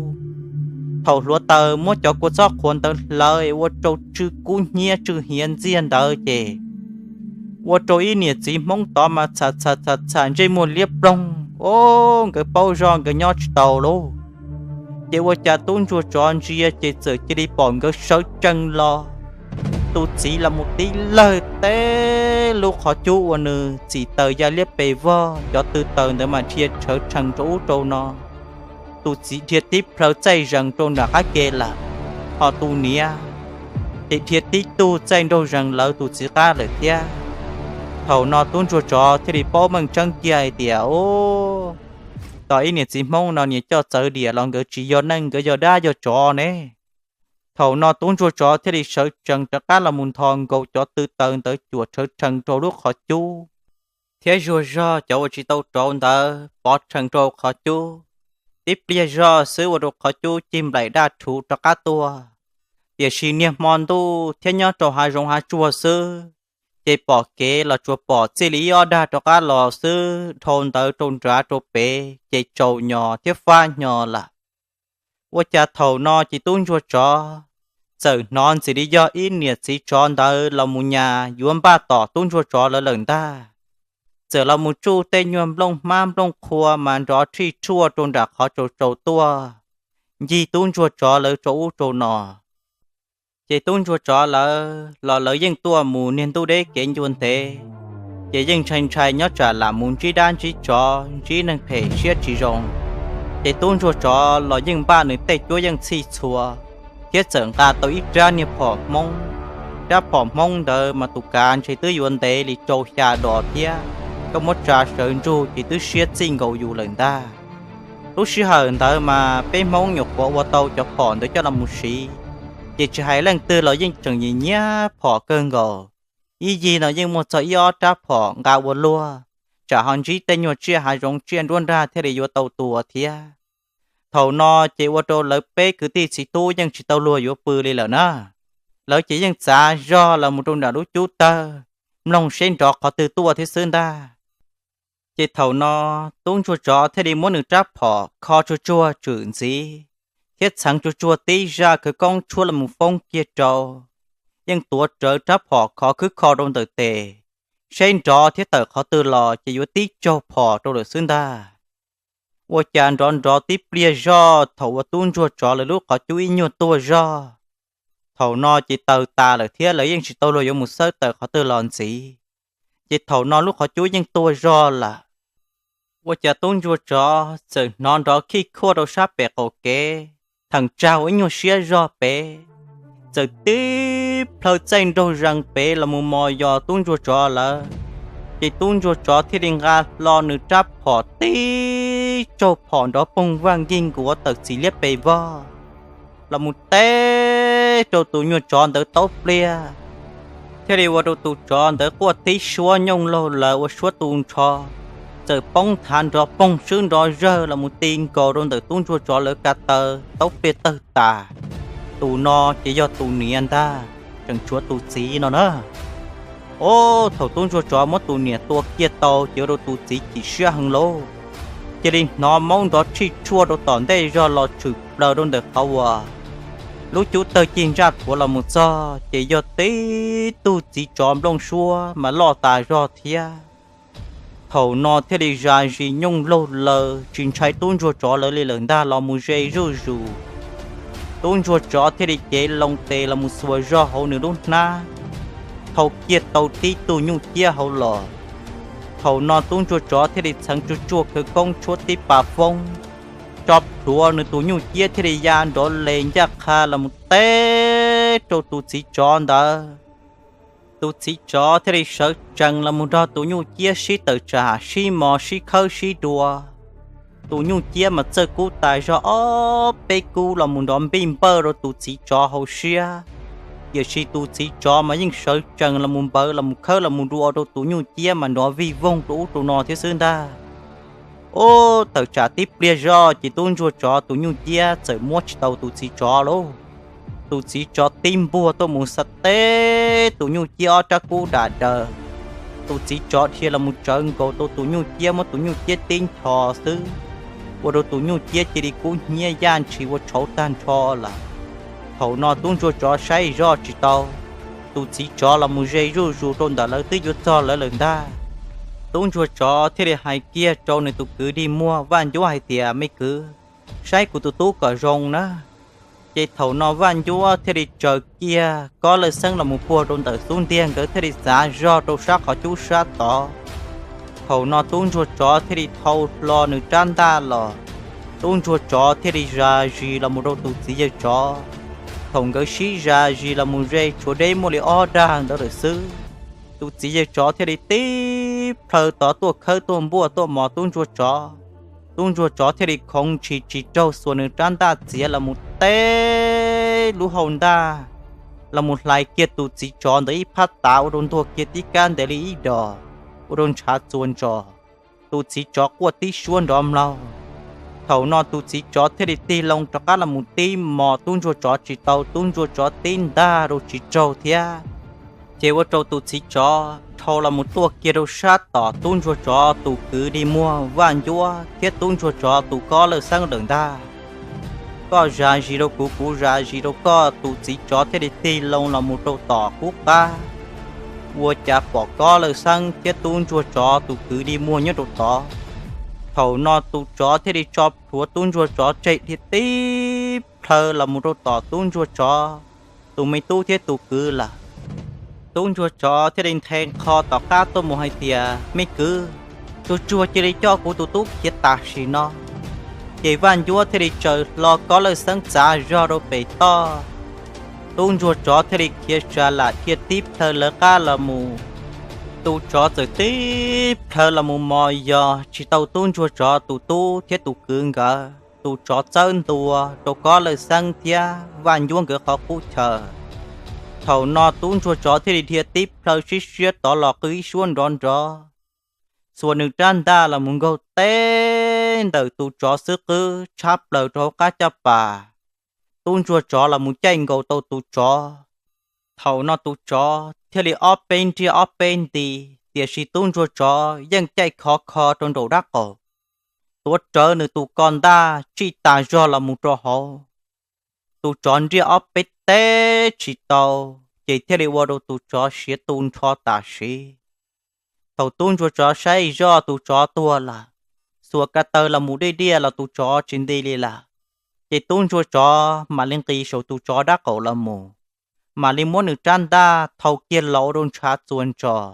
Thaum hluav taws muab cov kua txob qhuav ntawd hlawv es ua rau tsw kub hnyiab tsw hiav ntxiag ntawd ces ua rau ib niam txiv Hmoob tod mas txham txham txham txham ntsej muag liab ploog, o, nkawd paub zog nkawd nyob tsis tau lauj. Ces ua cas tub ntsuag tsov ntsia ces txawm cia li pom nkawd sawv tsees los, tus txiv los mus tib lawg teb lub qhov cub ua nws txim taws ya liab pes vog, cov tw taws ntawd mas dhia tshawv tshee rau ub rau no. Tus txiv dhia tib plhaw txaij zees rau nram qab ke lawm, ho tus niam ces dhia tib tug txaij nraug zees lawv tus txiv qab lawm thiab. Thaum no tub ntsuag tsov thiaj li paub meej tseeb kiag hais tias, o, tos ib niam txiv Hmoob no niam coj txawv diam los nkawd tsis yog neeg, nkawd yog dab yog tsov ne. Thaum no tub ntsuag tsov thiaj li sawv tsees rov qab los mus nthos nkaus cov tw taws ntawd cuam tshawv tshee rau lub qhov cub, thiab zuag zog cov uas tsis tau rauv ntawd pov rhees rau qhov cub. Tib pliag zog xwb ua rau qhov cub cig nplaim daj rhuv rov qab tuaj. Tiam sis niaj hmo ntuj thiab nyob rau hav zoov hav tsuag xwb, ces pom kev los tsuas pom txij li ib ob dag rov qab los xwb, dhau ntawd rau nrad rau pem ces tsaus nyo thiab fab nyo lawm. Ua cas thaum no ces tub ntsuag tsov txawm hnov ntxim li yog ib niam txiv tsov ntawd los mus nyas yuav npaj tom tub ntsuag tsov lawv lawm ntag. Txawm los mus tsuj tej nyuag nplooj hmab nplooj qhua mas nrov rhij rhuaj rau nram qhov tsaus tsaus tuaj, ncig tub ntsuag tsov lawv rau ub rau no. Ces tub ntsuag tsov lawv los lawv yeej tuaj mus niag ntuj deb kev ncua ntev, ces yeej ntshai ntshai nyob tsam lam mus ntsib dab ntsib tsov ntsib neeg phem siab tsis zoo. Ces tub ntsuag tsov los yeej npaj nws tej cuab yeej txhij txhua, thiab txawm nqa tau ib rab niag phom hmoob. Rab phom hmoob ntawd mas tus kav ntshe twb yuav ntev li rau xya dos thiab, koj muab tsa sawv ntsug ces twb siab txij nkaus yus lawm ntag. Lub sij hawm ntawd mas peb hmoob nyuam qhuav ua tau cov phom ntawd coj los mus siv, ces tsis hais leej twg los yeej tseem nyiam nyiam phom kawg nkaus. Ib yig no yeej muaj txog ib ob rab phom nqa ua luag, tsam ho ntsib tej nyuag tsiaj hav zoov tsiaj nruab nrag thiaj li yuav tau tua thiab. Thaum no ces ua rau lawv peb kwv tij txiv tub yeej tsis tau luag yuav pw li lawm na. Lawv ces yeej txav zog los mus rau nram lub cub tawg, mloog seb nrov qhov twg tuaj thiab xwb ntag. Ces thaum no tub ntsuag tsov thiaj li muab nws rab phom kho tsuag tsuag tswm ntxiv, thiab txheev tsuag tsuag tib zaj khawv koob tshuab los mus foob kiag rau. Yeej tuav rawv rab phom khov khwb kho rau ntawm tes, seb nrov thiab tawm qhov twg los ces yuav tib tsaug phom rau lawm xwb ntag. Ua cas nrov nrov tib pliag zog thaum uas tub ntsuag tsov lawv lub qhov cub ib nyuag tuaj zog. Thaum no ces taws tas lawm thiab lawv yeej tsis tau luag yuav mus xawb tawm qhov twg los ntxiv, ces thaum no lub qhov cub yeej tuaj zog lawm. Ua cas tub ntsuag tsov txawm hnov nrov khij khuaj rau sab pem qaum kev, theem tsag ua ib nyuag siab zog pem, txawm tib plhaw txaij nraug zees pem los mus mos yos tub ntsuag tsov lawv. Ces tub ntsuag tsov thiaj li nqa hlo nws rab phom tib tsaug phom nrov poog vaj nkig nkuav tawm txiv liab pes vog los mus teb rau tus nyuag tsov ntawd tau pliag, thiaj li ua rau tus tsov ntawd quaj tib suab nyooj laug lawv ua suab tu nrho, txawm poob nthav nrov poog swb nrov zawg los mus ti nkaus rau ntawm tub ntsuag tsov lawv ka taw tau pliag tawg tas. Tus no ces yog tus niam ntag, tseem tshuav tus txiv no na. Ob, thaum tub ntsuag tsov muab tus niam tua kiag tau ces ua rau tus txiv chim siab heev lauj. Cia li hnov maub nrov tshij tshuaj rau tom ntej zog los tshwm plaws rau ntawm qhov uas lub cub tawg cig ntsaj thuav los mus txog ces yog tib tug txiv tsov nplooj suab mas loj tas zog thiab. Thaum no thiaj li zas zis nyooj laug lawv tsis ntshai tub ntsuag tsov lawv li lawm ntag los mus ze zuj zus. Tub ntsuag tsov thiaj li cev loo tes los mus xuas zog hauv nws lub hnab, thau kiag tau tib tug nyuj ciab hauv los. Thaum no tub ntsuag tsov thiaj li txheev tsuag tsuag khawv koob tshuab tib pas foob, tso plhuav nws tus nyuj ciab thiaj li ya nrov les ncaj qha los mus teb rau tus txiv tsov ntawd. Tus txiv tsov thiaj li sawv tsees los mus nrog tus nyuj ciab sib tawm tsam sib mos sib khawb sib dua. Tus nyuj ciab mas txawj kub tas zog ob peb kub los mus nrov npij npawj rau tus txiv tsov hauv siab, tiam sis tus txiv tsov mas yeej sawv tsees los mus npawv los mus khawb los mus dua rau tus nyuj ciab mas nrov vij voog rau ub rau no thiab xwb ntag. Ob, tawm tsam tib pliag zog ces tub ntsuag tsov tus nyuj ciab txawm muab tsis tau tus txiv tsov lauj. Tus txiv tsov tib npuag tuaj mus xa teb tus nyuj ciab ob rab kub dam daws. Tus txiv tsov dhia los mus tsawv nkaus tau tus nyuj ciab muab tus nyuj ciab tib nchos xwb, ua rau tus nyuj ciab cia li kub hnyiab yaj ntshis ua tshauv tag nrho lawm. Thaum no tub ntsuag tsov saib zoj tsis tau, tus txiv tsov los mus ze zuj zus rau ntawm lawv twb yuav txog lawv lawm ntag. Tub ntsuag tsov thiaj li hais kiag rau nws tus kwv dig muag Vaj Ncuab hais tias, Me kwv, saib kuv tus tub kom zoo na. Ces thaum no Vaj Ncuab thiaj li tsaws kiag kob lawj xeeb los mus puag rau ntawm xub ntiag, nkawd thiaj li txav zog rau sab qhov cub sab tod. Thaum no tub ntsuag tsov thiaj li thau hlo nws rab ntaj los, tub ntsuag tsov thiaj li zas zis los mus rau tus txiv yawg tsov. Thaum nkawd sib zas zis los mus ze tshuav deb muaj li ob dag ntawd lawm xwb, tus txiv yawg tsov thiaj li tib plhaw tod tuaj khawb tuaj npuaj tuaj mos tub ntsuag tsov. Tub ntsuag tsov thiaj li khoov ntshis tsis raug xuas nws rab ntaj txiav los mus teb lub hau ntaj los mus hlais kiag tus txiv tsov ntawd ib phab tav ua rau ntuag kiag tib kab ntev li ib dos, ua rau ntshav txua ntsos. Tus txiv tsov quaj tib suab nrov mlaug. Thaum no tus txiv tsov thiaj li tig loo rov qab los mus tib mos tub ntsuag tsov tsis tau, tub ntsuag tsov tib ntag rau tsis raug thiab. Ces ua rau tus txiv tsov dhau los mus tuaj kiag rau sab tom tub ntsuag tsov tus kwv dig muag Vaj Ncuab thiab tub ntsuag tsov tus kob lawj xeeb lawm ntag. Koj zam zis rau kuv, kuv zam zis rau koj, tus txiv tsov thiaj li tig loo los mus rau tom qub qab, ua cas pom kob lawj xeeb thiab tub ntsuag tsov tus kwv dig muag nyob rau tod. Thaum no tus tsov thiaj li tso plhuav tub ntsuag tsov tseg dhia tib plhaw los mus rau tom tub ntsuag tsov tus me tub thiab tus kwv lawm. Tub ntsuag tsov thiaj li nthe nqho tom qab tuaj mus hais tias, Me kwv, tsuag tsuag cia li coj kuv tus tub khiav tam sim no. Ces Vaj Ncuab thiaj li tsaws hlo kob lawj xeeb txav zog rau pem toj. Tub ntsuag tsov thiaj li khiav tsa lam dhia tib plhaw lawv qab los mus. Tus tsov txawm tib plhaw los mus mos yos tsis tau tub ntsuag tsov tus tub thiab tus kwv nkawd. Tus tsov txawb ntua rau kob lawj xeeb thiab Vaj Ncuab nkawd qhov qub chaw. Thaum no tub ntsuag tsov thiaj li dhia tib plhaw sib siab tod los qw ib suab nrov nrov, xuas nws rab ntaj los mus nkaug teb ntawm tus tsov xub qwb tshab plaws rau hauv qab caj pas. Tub ntsuag tsov los mus caij nkaus tau tus tsov. Thaum no tus tsov thiaj li ob peb nriaj ob peb nti, tiam sis tub ntsuag tsov yeej caij khov kho rau nraum dab qaum, tuav rawv nws tus ko ntaj tsij tas zog los mus rau hauv. Tus tsov nriaj ob peb teb tsis tau, ces thiaj li ua rau tus tsov siav tu nrho tam sim. Thaum tub ntsuag tsov saib zoj tus tsov tuag lawm, xuas ka taw los mus diaj diaj los tus tsov tsis nti li lawm, ces tub ntsuag tsov mam li nqis saum tus tsov dab qaum los mus, mam li muab nws rab ntaj thau kiag los ua rau ntshav txuas ntsos,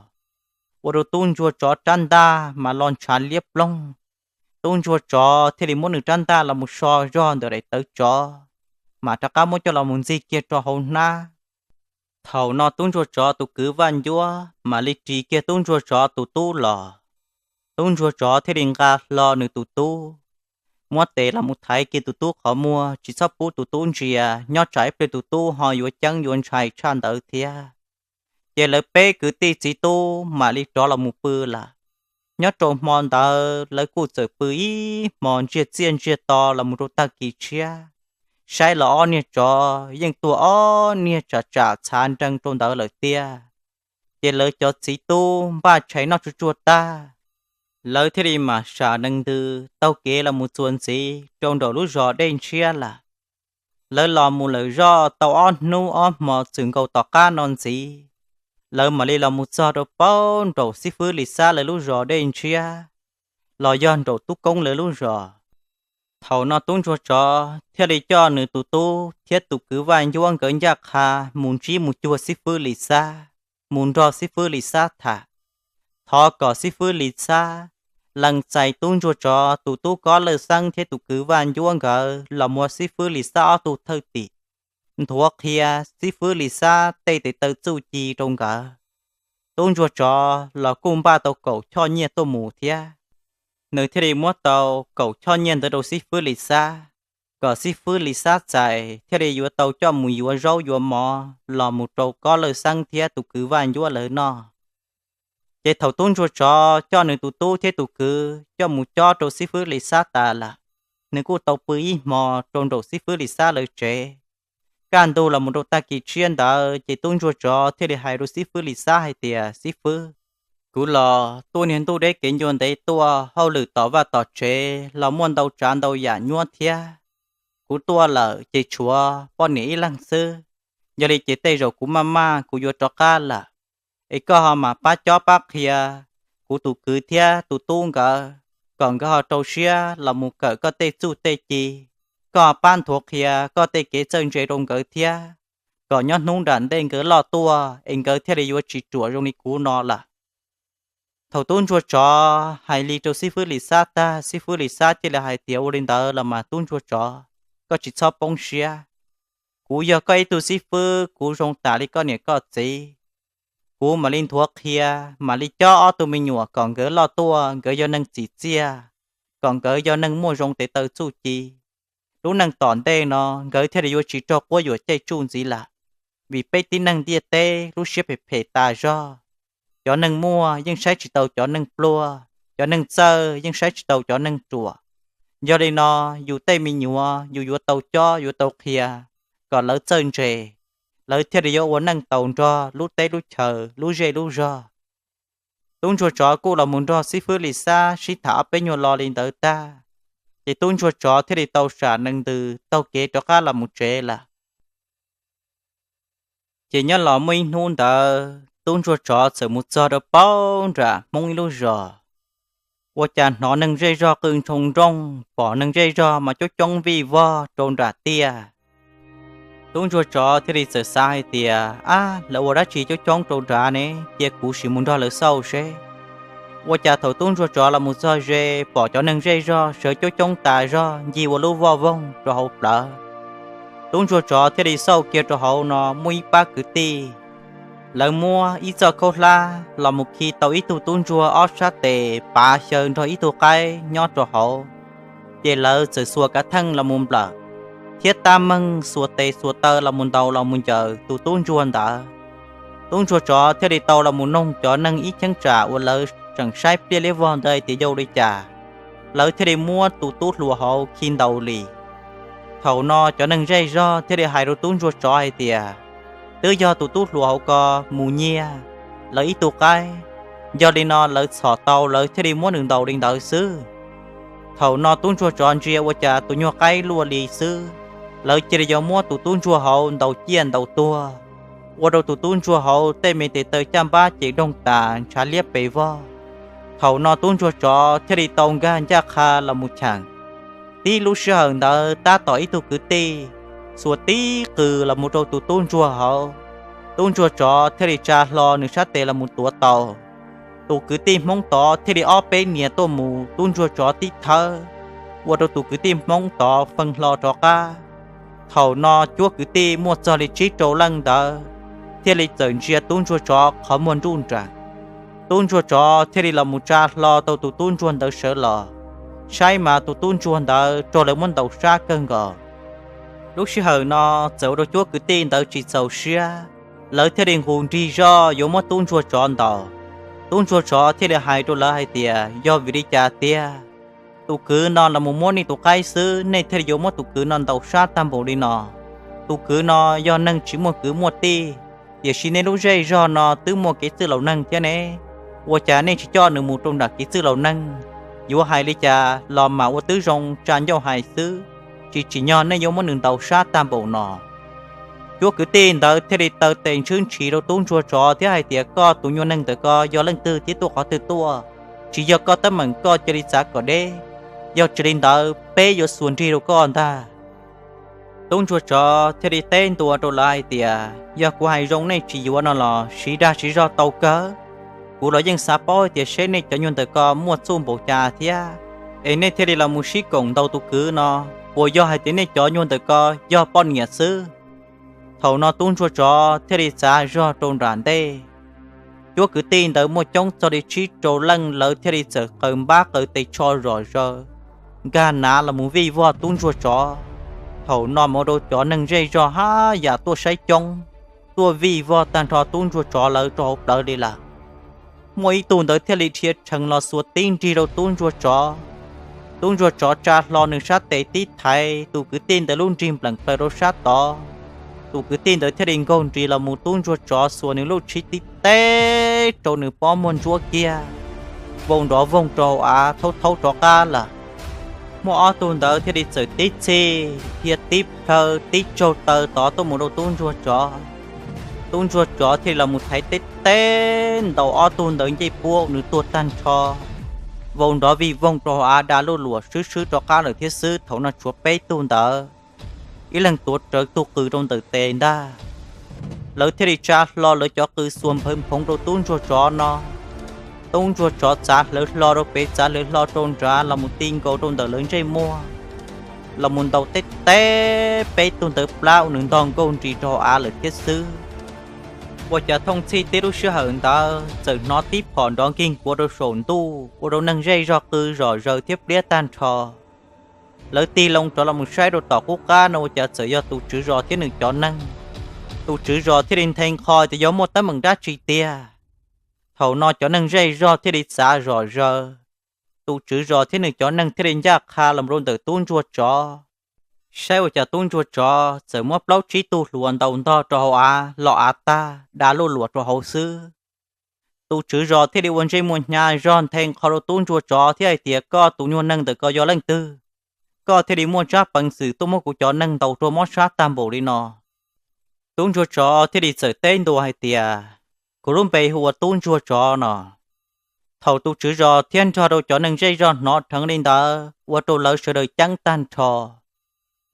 ua rau tub ntsuag tsov rab ntaj mas los ntshav liab ploog. Tub ntsuag tsov thiaj li muab nws rab ntaj los mus so zog ntawm daim tawv tsov, mas rov qab muab coj los mus ntxig kiag rau hauv hnab. Thaum no tub ntsuag tsov tus kwv Vaj Ncuab mam li ris kiag tub ntsuag tsov tus tub los. Tub ntsuag tsov thiaj li nqa hlo nws tus tub, muab tes los mus thaiv kiag tus tub qhov muag, tsis txhob pub tus tub ntsia, nyob tsam ib pliag tus tub ho yuav ceeb yuav ntshai tshaj ntawd thiab. Ces lawv peb kwv tij txiv tub mam li rov los mus pw lawm. Nyob rau hmo ntawd lawv kuj txawm pw ib hmo ntsiag txiaj ntsiag to los mus rau tag kis tshiab, saib los ob niag tsov yeej tuag ob niag tsam tsam txhav nreeg rau ntawd lawm tiag. Ces lawv cov txiv tub npaj tshais noj tsuag tsuag tag, lawv thiaj li mam sam nees ntws taug kev los mus txuas ntxiv rau nraum lub zos Dej Ntshiab lawm. Lawv los mus lawm zoj tau ob hnub ob hmo txwm nkaus tom qab no ntxiv, lawv mam li los mus txog rau paub nraum xib fwb Lis Xab lawv lub zos Dej Ntshiab, los yog nraum tub koob lawv lub zos. Thaum no tub ntsuag tsov thiaj li coj nws tus tub thiab tus kwv Vaj Ncuab nkawd ncaj qha mus ntsib mus cuag xib fwb Lis Xab, mus nrog xib fwb Lis Xab tham. Thov kom xib fwb Lis Xab lees txais tub ntsuag tsov tus tub Kob Lawj Xeeb thiab tus kwv Vaj Ncuab nkawd los muab xib fwb Lis Xab ob tug thawj tim nthuav qhia xib fwb Lis Xab tej tes taw txuj ci rau nkawd. Tub ntsuag tsov los kuj npaj tau kaum choj nyiaj tuaj mus thiab. Nws thiaj li muab tau kaum choj nyiaj ntawd rau xib fwb Lis Xab, kom xib fwb Lis Xab txais thiaj li yuav tau coj mus yuav zaub yuav mov los mus rau Kob Lawj Xeeb thiab tus kwv Vaj Ncuab lawv noj. Ces thaum tub ntsuag tsov coj nws tus tub thiab tus kwv coj mus cob rau xib fwb Lis Xab tas lawm, nws kuj tau pw ib hmo rau nraum xib fwb Lis Xab lawv tsev. Kaj ntug los mus rau tag kis tshiab ntawd ces tub ntsuag tsov thiaj li hais rau xib fwb Lis Xab hais tias, Xib fwb, kuv los tuaj niag ntuj deb kev ncua ntev tuaj, hauj lwm tom vaj tom tsev los muaj ntau tsav ntau yam nyuab thiab. Kuv tuaj lawm ces tshuav poj niam ib leeg xwb. Yog li ces tej zaum kuv maj maj kuv yuav rov qab lawm, es koj ho mam pab cob pab qhia kuv tus kwv thiab tus tub nkawd, kom nkawd ho rau siab los mus kawm koj tej txuj tej ci. Koj ho pab nthuav qhia koj tej kev txawj ntse rau nkawd thiab, kom nyob hnub nram ntej nkawd loj tuaj es nkawd thiaj li yuav tsis ruam zoo li kuv no lawm. Thaum tub ntsuag tsov hais li rau xib fwb Lis Xab tag, xib fwb Lis Xab thiaj li hais tias, Ua li ntawd los mas tub ntsuag tsov, koj tsis txhob poob siab. Kuv yog koj ib tug xib fwb, kuv zoo tas li koj niam koj txiv. Kuv mam li nthuav qhia, mam li cob ob tug me nyuam kom nkawd loj tuaj nkawd yog neeg txim txiaj, kom nkawd yog neeg muaj zoo tes taw txuj ci. Lub neej tom ntej no nkawd thiaj li yuav tsis raug quab yuam caij tsuj ntxiv lawm. Vim peb tib neeg ntiaj teb lub siab phem phem tas zog. Cov neeg muaj yeej saib tsis tau cov neeg pluag, cov neeg txawj yeej saib tsis tau cov neeg ruam. Yog li no, yus tej me nyuam yus yuav tau cob yuav tau qhia kom lawv txawj ntse, lawv thiaj li yuav ua neej tau nrog lub teb lub chaw lub zej lub zog. Tub ntsuag tsov kuj los mus nrog xib fwb Lis Xab sib tham ob peb nyuag lo li ntawd tag, ces tub ntsuag tsov thiaj li tau sam nees ntws taug kev rov qab los mus tsev lawm. Ces nyob los muaj ib hnub ntawd tub ntsuag tsov txawm mus txog rau paub nram Hmoob ib lub zos, ua cas hnov neeg zej zog qw ntshoo nrooj, pom neeg zej zog mas coob coob vij vog rau nram tiaj. Tub ntsuag tsov thiaj li txawm xav hais tias, ab, lawv ua dab tsi coob coob rau nrad ne, cia kuv sim mus nrog lawv xauj seb. Ua cas thaum tub ntsuag tsov los mus txog ze, pom cov neeg zej zog sawv coob coob tas zog ncig ua lub voj voog rau hauv plawv. Tub ntsuag tsov thiaj li xauj kiag rau hauv no muaj ib pab kwv tij, lawv muab ib txoj khaub hlab los mus khi tau ib tug tub ntsuag ob sab tes pav xyaw nrog ib tug qaib nyob rau hauv, ces lawv txawm xuas kav theej los mus nplawm, thiab tab meeg xuas tes xuas taw los mus ntaus los mus ncaws tus tub ntsuag ntawd. Tub ntsuag tsov thiaj li tau los mus noog cov neeg ib cheeb tsam uas lawv tseem saib pliaj liab vog ntawd hais tias yog ua li cas lawv thiaj li muab tus tub hluas hauv khi ntaus li. Thaum no cov neeg zej zog thiaj li hais rau tub ntsuag tsov hais tias, twb yog tus tub hluas hauv ko mus nyiag lawv ib tug qaib, yog li no lawv txhom tau lawv thiaj li muab nws ntaus li ntawd xwb. Thaum no tub ntsuag tsov ntsia ua cas tus nyuag qaib luaj li xwb, lawv cia li yuav muab tus tub ntsuag hauv ntaus ciaj ntaus tuag, ua rau tus tub ntsuag hauv tej me tes taw caj npab ces doog tas ntshav liab pes vog. Thaum no tub ntsuag tsov thiaj li tau nkag ncaj qha los mus cheem. Tib lub sij hawm ntawd tab tom ib tug kwv tij xuas tib qws los mus rau tus tub ntsuag hauv, tub ntsuag tsov thiaj li tsa hlo nws sab tes los mus tuav tau. Tus kwv tij hmoob tod thiaj li ob peb nias tuaj mus tub ntsuag tsov tib thawb, ua rau tus kwv tij hmoob tod fee hlo rov qab. Thaum no cuab kwv tij muaj txog li tsib rau leej ntawd thiaj li txawm ntsia tub ntsuag tsov qhov muag nruj nreem. Tub ntsuag tsov thiaj li los mus tsa hlo tau tus tub ntsuag ntawd sawv los, saib mas tus tub ntsuag ntawd raug lawv muab ntaus sab kawg nkaus. Lub sij hawm no txawm ua rau cuab kwv tij ntawd tsis txaus siab, lawv thiaj li nqus nrig zog yuav muab tub ntsuag tsov ntaus. Tub ntsuag tsov thiaj li hais rau lawv hais tias, yog vim li cas tiag tus kwv no los mus muab nej tus qaib xwb nej thiaj li yuav muab tus kwv no ntaus sab tag npaum li no? Tus kwv no yog neeg tsis muaj kwv muaj tij, tiam sis nej lub zej zog no twb muaj kev txwj laus neeg thiab ne. Ua cas nej tsis coj nws mus rau nram kev txwj laus neeg? Yuav hais li cas los mas ua tib zoo tsa ncauj hais xwb, tsis tsim nyog nej yuav muab nws ntaus sab tag npaum no. Cuab kwv tij ntawd thiaj li taw tes ntshwb ntshis rau tub ntsuag tsov thiab hais tias, koj tus nyuag neeg ntawm ko yog leej twg thiab tuaj qhov twg tuaj? Tsis yog koj teeb meem koj cia li txav kom deb, yog tsis li ntawd peb yuav xuas nrig rau koj ntag. Tub ntsuag tsov thiaj li teb ntua rau lawv hais tias, yog kuv hais zoo nej tsis yuav no los siv dag siv zog tau kawg. Kuv los yeej xav paub tias seb nej cov nyuag ntawm ko muaj txuj npaum cas thiab, es nej thiaj li los mus sib koom ntaus tus kwv no, puas yog hais tias nej cov nyuag ntawm ko yog poj niam xwb? Thaum no tub ntsuag tsov thiaj li txav zog rau nram ntej. Cuab kwv tij ntawd muaj coob txog li tsib rau leej, lawv thiaj li txawm qaws npab qaws tes tsho zom zaws, nkag nav los mus vij vog tub ntsuag tsov. Thaum no mus rau cov neeg zej zog haj yam tuaj saib coob, tuaj vij vog tag nrho tub ntsuag tsov lawv rau hauv plawv li lawm. Muaj ib tug ntawd thiaj li dhia rhees los xuas tib nrig rau tub ntsuag tsov. Tub ntsuag tsov tsa hlo nws sab tes tib thaiv, tus kwv tij ntawd lub nrig npleem plaws rau sab tod. Tus kwv tij ntawd thiaj li nkaug nrig los mus tub ntsuag tsov xuas nws lub tshib tib teb rau nws pob muag ntsuab kiag, vau nrov voog rau hauv av thaub thaub rov qab lawm. Muaj ob tug ntawd thiaj li txawm tib txhij dhia tib plhaw tib tsaug taw tod tuaj mus rau tub ntsuag tsov. Tub ntsuag tsov thiaj li los mus thaiv teb teb ntaus ob tug ntawd ncej puab nws tuag tag nrho, vau nrov vij voog rau hauv av da luj luam swb swb rov qab lawm thiab xwb. Thaum no tshuav peb tug ntawd, ib leeg tuav rawv tug qws rau ntawm tes ntag. Lawv thiaj li tsa hlo lawv cov qws xuas nphawv nphoov rau tub ntsuag tsov no. Tub ntsuag tsov txav hlawv hlo rau pem txav hlawv hlo rau nrad los mus ti nkaus rau ntawm lawv ntsej muag, los mus ntaus teb teb peb tug ntawd plab ua nws ntog nkaug nris rau hauv av lawm thiab xwb. Ua cas thooj txhij tib lub sij hawm ntawd txawm hnov tib phom nrov nkig nkuav rau saum ntuj ua rau neeg zej zog qw zom zaws thiab pliab tag nrho. Lawv tig loo rov los mus saib rau tom qub qab no ua cas txawm yog tus tswv zos thiab nws cov neeg. Tus tswv zos thiaj li nthe nqho tias yog muaj teeb meem dab tsi tiag. Thaum no cov neeg zej zog thiaj li txav zom zaws, tus tswv zos thiab nws cov neeg thiaj li ncaj qha los rau ntawm tub ntsuag tsov, saib ua cas tub ntsuag tsov txawm muab plaub tsib tug hluas ntaus ntog rau hauv av los av tag da luj luas rau hauv xwb. Tus tswv zos thiaj li ua ntsej muag hnyav zog nthe nqho rau tub ntsuag tsov thiab hais tias, koj tus nyuag neeg ntawm ko yog leej twg? Koj thiaj li muaj tsab peev xwm tuaj muab kuv cov neeg ntaus rau mob sab tag npaum li no? Tub ntsuag tsov thiaj li txawm teb ntua hais tias, kuv lub npe hu ua tub ntsuag tsov no. Thaum tus tswv zos thiab nrog rau cov neeg zej zog hnov dheev li ntawd ua rau lawv sawv daws ceeb tag nrho,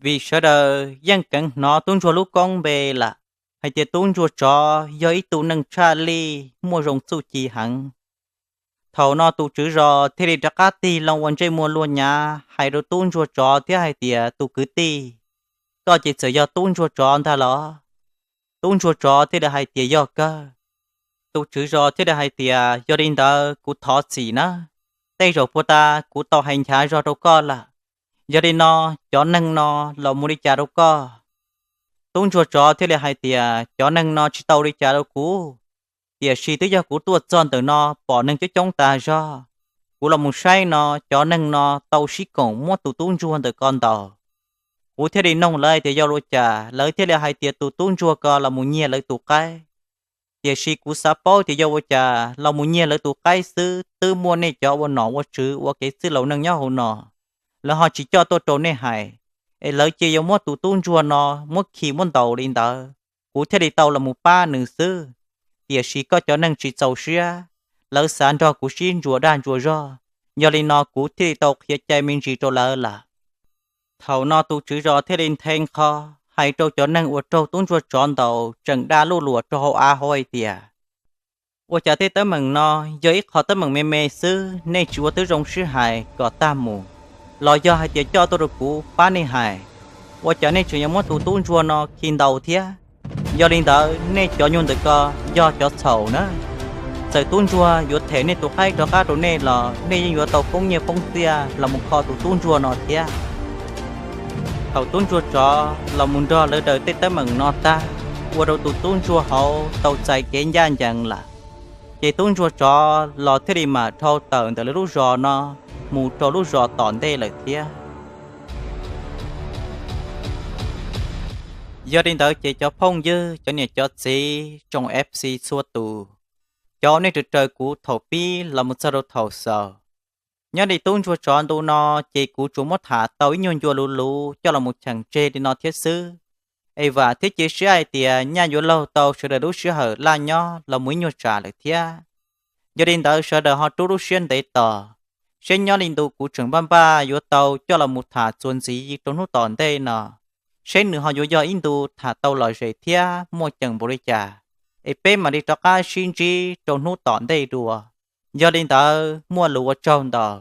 vim sawv daws yeej keev hnov tub ntsuag lub koob npe lawm, hais tias tub ntsuag tsov yog ib tug neeg tshaj lij muaj zoo txuj ci heev. Thaum no tus tswv zos thiaj li rov qab tig loo ua ntsej muag luag nyav hais rau tub ntsuag tsov thiab hais tias, tus kwv tij, koj ces txawm yog tub ntsuag tsov ntag los? Tub ntsuag tsov thiaj li hais tias, yog kawg. Tus tswv zos thiaj li hais tias, yog li ntawd kuv thov txim na, tej zaum puag ta kuv tau hais nchav zog rau koj lawm. Yog li no, cov neeg no los mus li cas rau koj? Tub ntsuag tsov thiaj li hais tias, cov neeg no tsis tau li cas rau kuv, tiam sis twb yog kuv tuaj txog ntawm no pom neeg coob coob tas zog, kuv los mus saib no cov neeg no tau sib koom muab tus tub ntsuag ntawm ko ntaus. Kuv thiaj li noog lawv tias yog ua cas, lawv thiaj li hais tias tus tub ntsuag ko los mus nyiag lawv tus qaib. Tiam sis kuv xav paub tias yog ua cas los mus nyiag lawv tus qaib xwb twb muaj nej cov ua nom ua tswv ua kev txwj laus neeg nyob hauv no, lawv ho tsis coj tuaj rau nej hais, es lawv cia yuav muab tus tub ntsuag no muab khi muab ntaus li ntawd, kuv thiaj li tau los mus pab nws xwb. Tiam sis koj cov neeg tsis txaus siab, lawv xav nrog kuv sib ntsuas dag ntsuas zog, yog li no kuv thiaj li tau qhia cai me ntsis rau lawv lawm. Thaum no tus tswv zos thiaj li nthe nqho hais rau cov neeg uas raug tub ntsuag tsov ntaus tseem da luj luas rau hauv av hauv hais tias, ua cas tej teeb meem no yog ib qho teeb meem me me xwb, nej tsis ua tib zoo sib hais kom tag mus, los yog hais tias coj tuaj rau kuv pab nej hais, ua cas nej tseem yuav muab tus tub ntsuag no khi ntaus thiab? Yog li ntawd nej cov nyuag ntawm ko yog cov txhaum na. Txawm tub ntsuag yuav them nej tus qaib rov qab rau nej los nej yeej yuav tau poob nyiaj poob txiaj los mus kho tus tub ntsuag no thiab. Thaum tub ntsuag tsov los mus nrog lawv daws tej teeb meem no tag, ua rau tus tub ntsuag hauv tau txais kev ncaj ncees lawm, ces tub ntsuag tsov los thiaj li mam dhau tawm ntawm lawv lub zos no mus rau lub zos tom ntej lawm thiab. Yog li ntawd ces cov phooj ywg, cov niam cov txiv, tsoom F C txhua tus, cov uas nej raws raws kuv thaum pib los mus txog rau thaum xaus, nyob li tub ntsuag tsov ntu no ces kuv tsuas muab tham tau ib nyuag ncua luv luv coj los mus cheem tseg li no thiab xwb. Es vam thiab cia siab hais tias nyaj yuav laug tau sawv daws lub sij hawm laj nyob los mus ib nyuag tsam lawm thiab. Yog li ntawd sawv daws ho rub lub siab ntev tos, seb nyob li ntu kuv tseem npaj npaj yuav tau coj los mus tham txuas ntxiv rau hnub tom ntej no, seb nws ho yuav yog ib ntu tham tau lom zem thiab muaj ceem npaum li cas, es peb mam li rov qab sib ntsib rau hnub tom ntej dua. Yog li ntawd muaj lus ua tsaug ntau.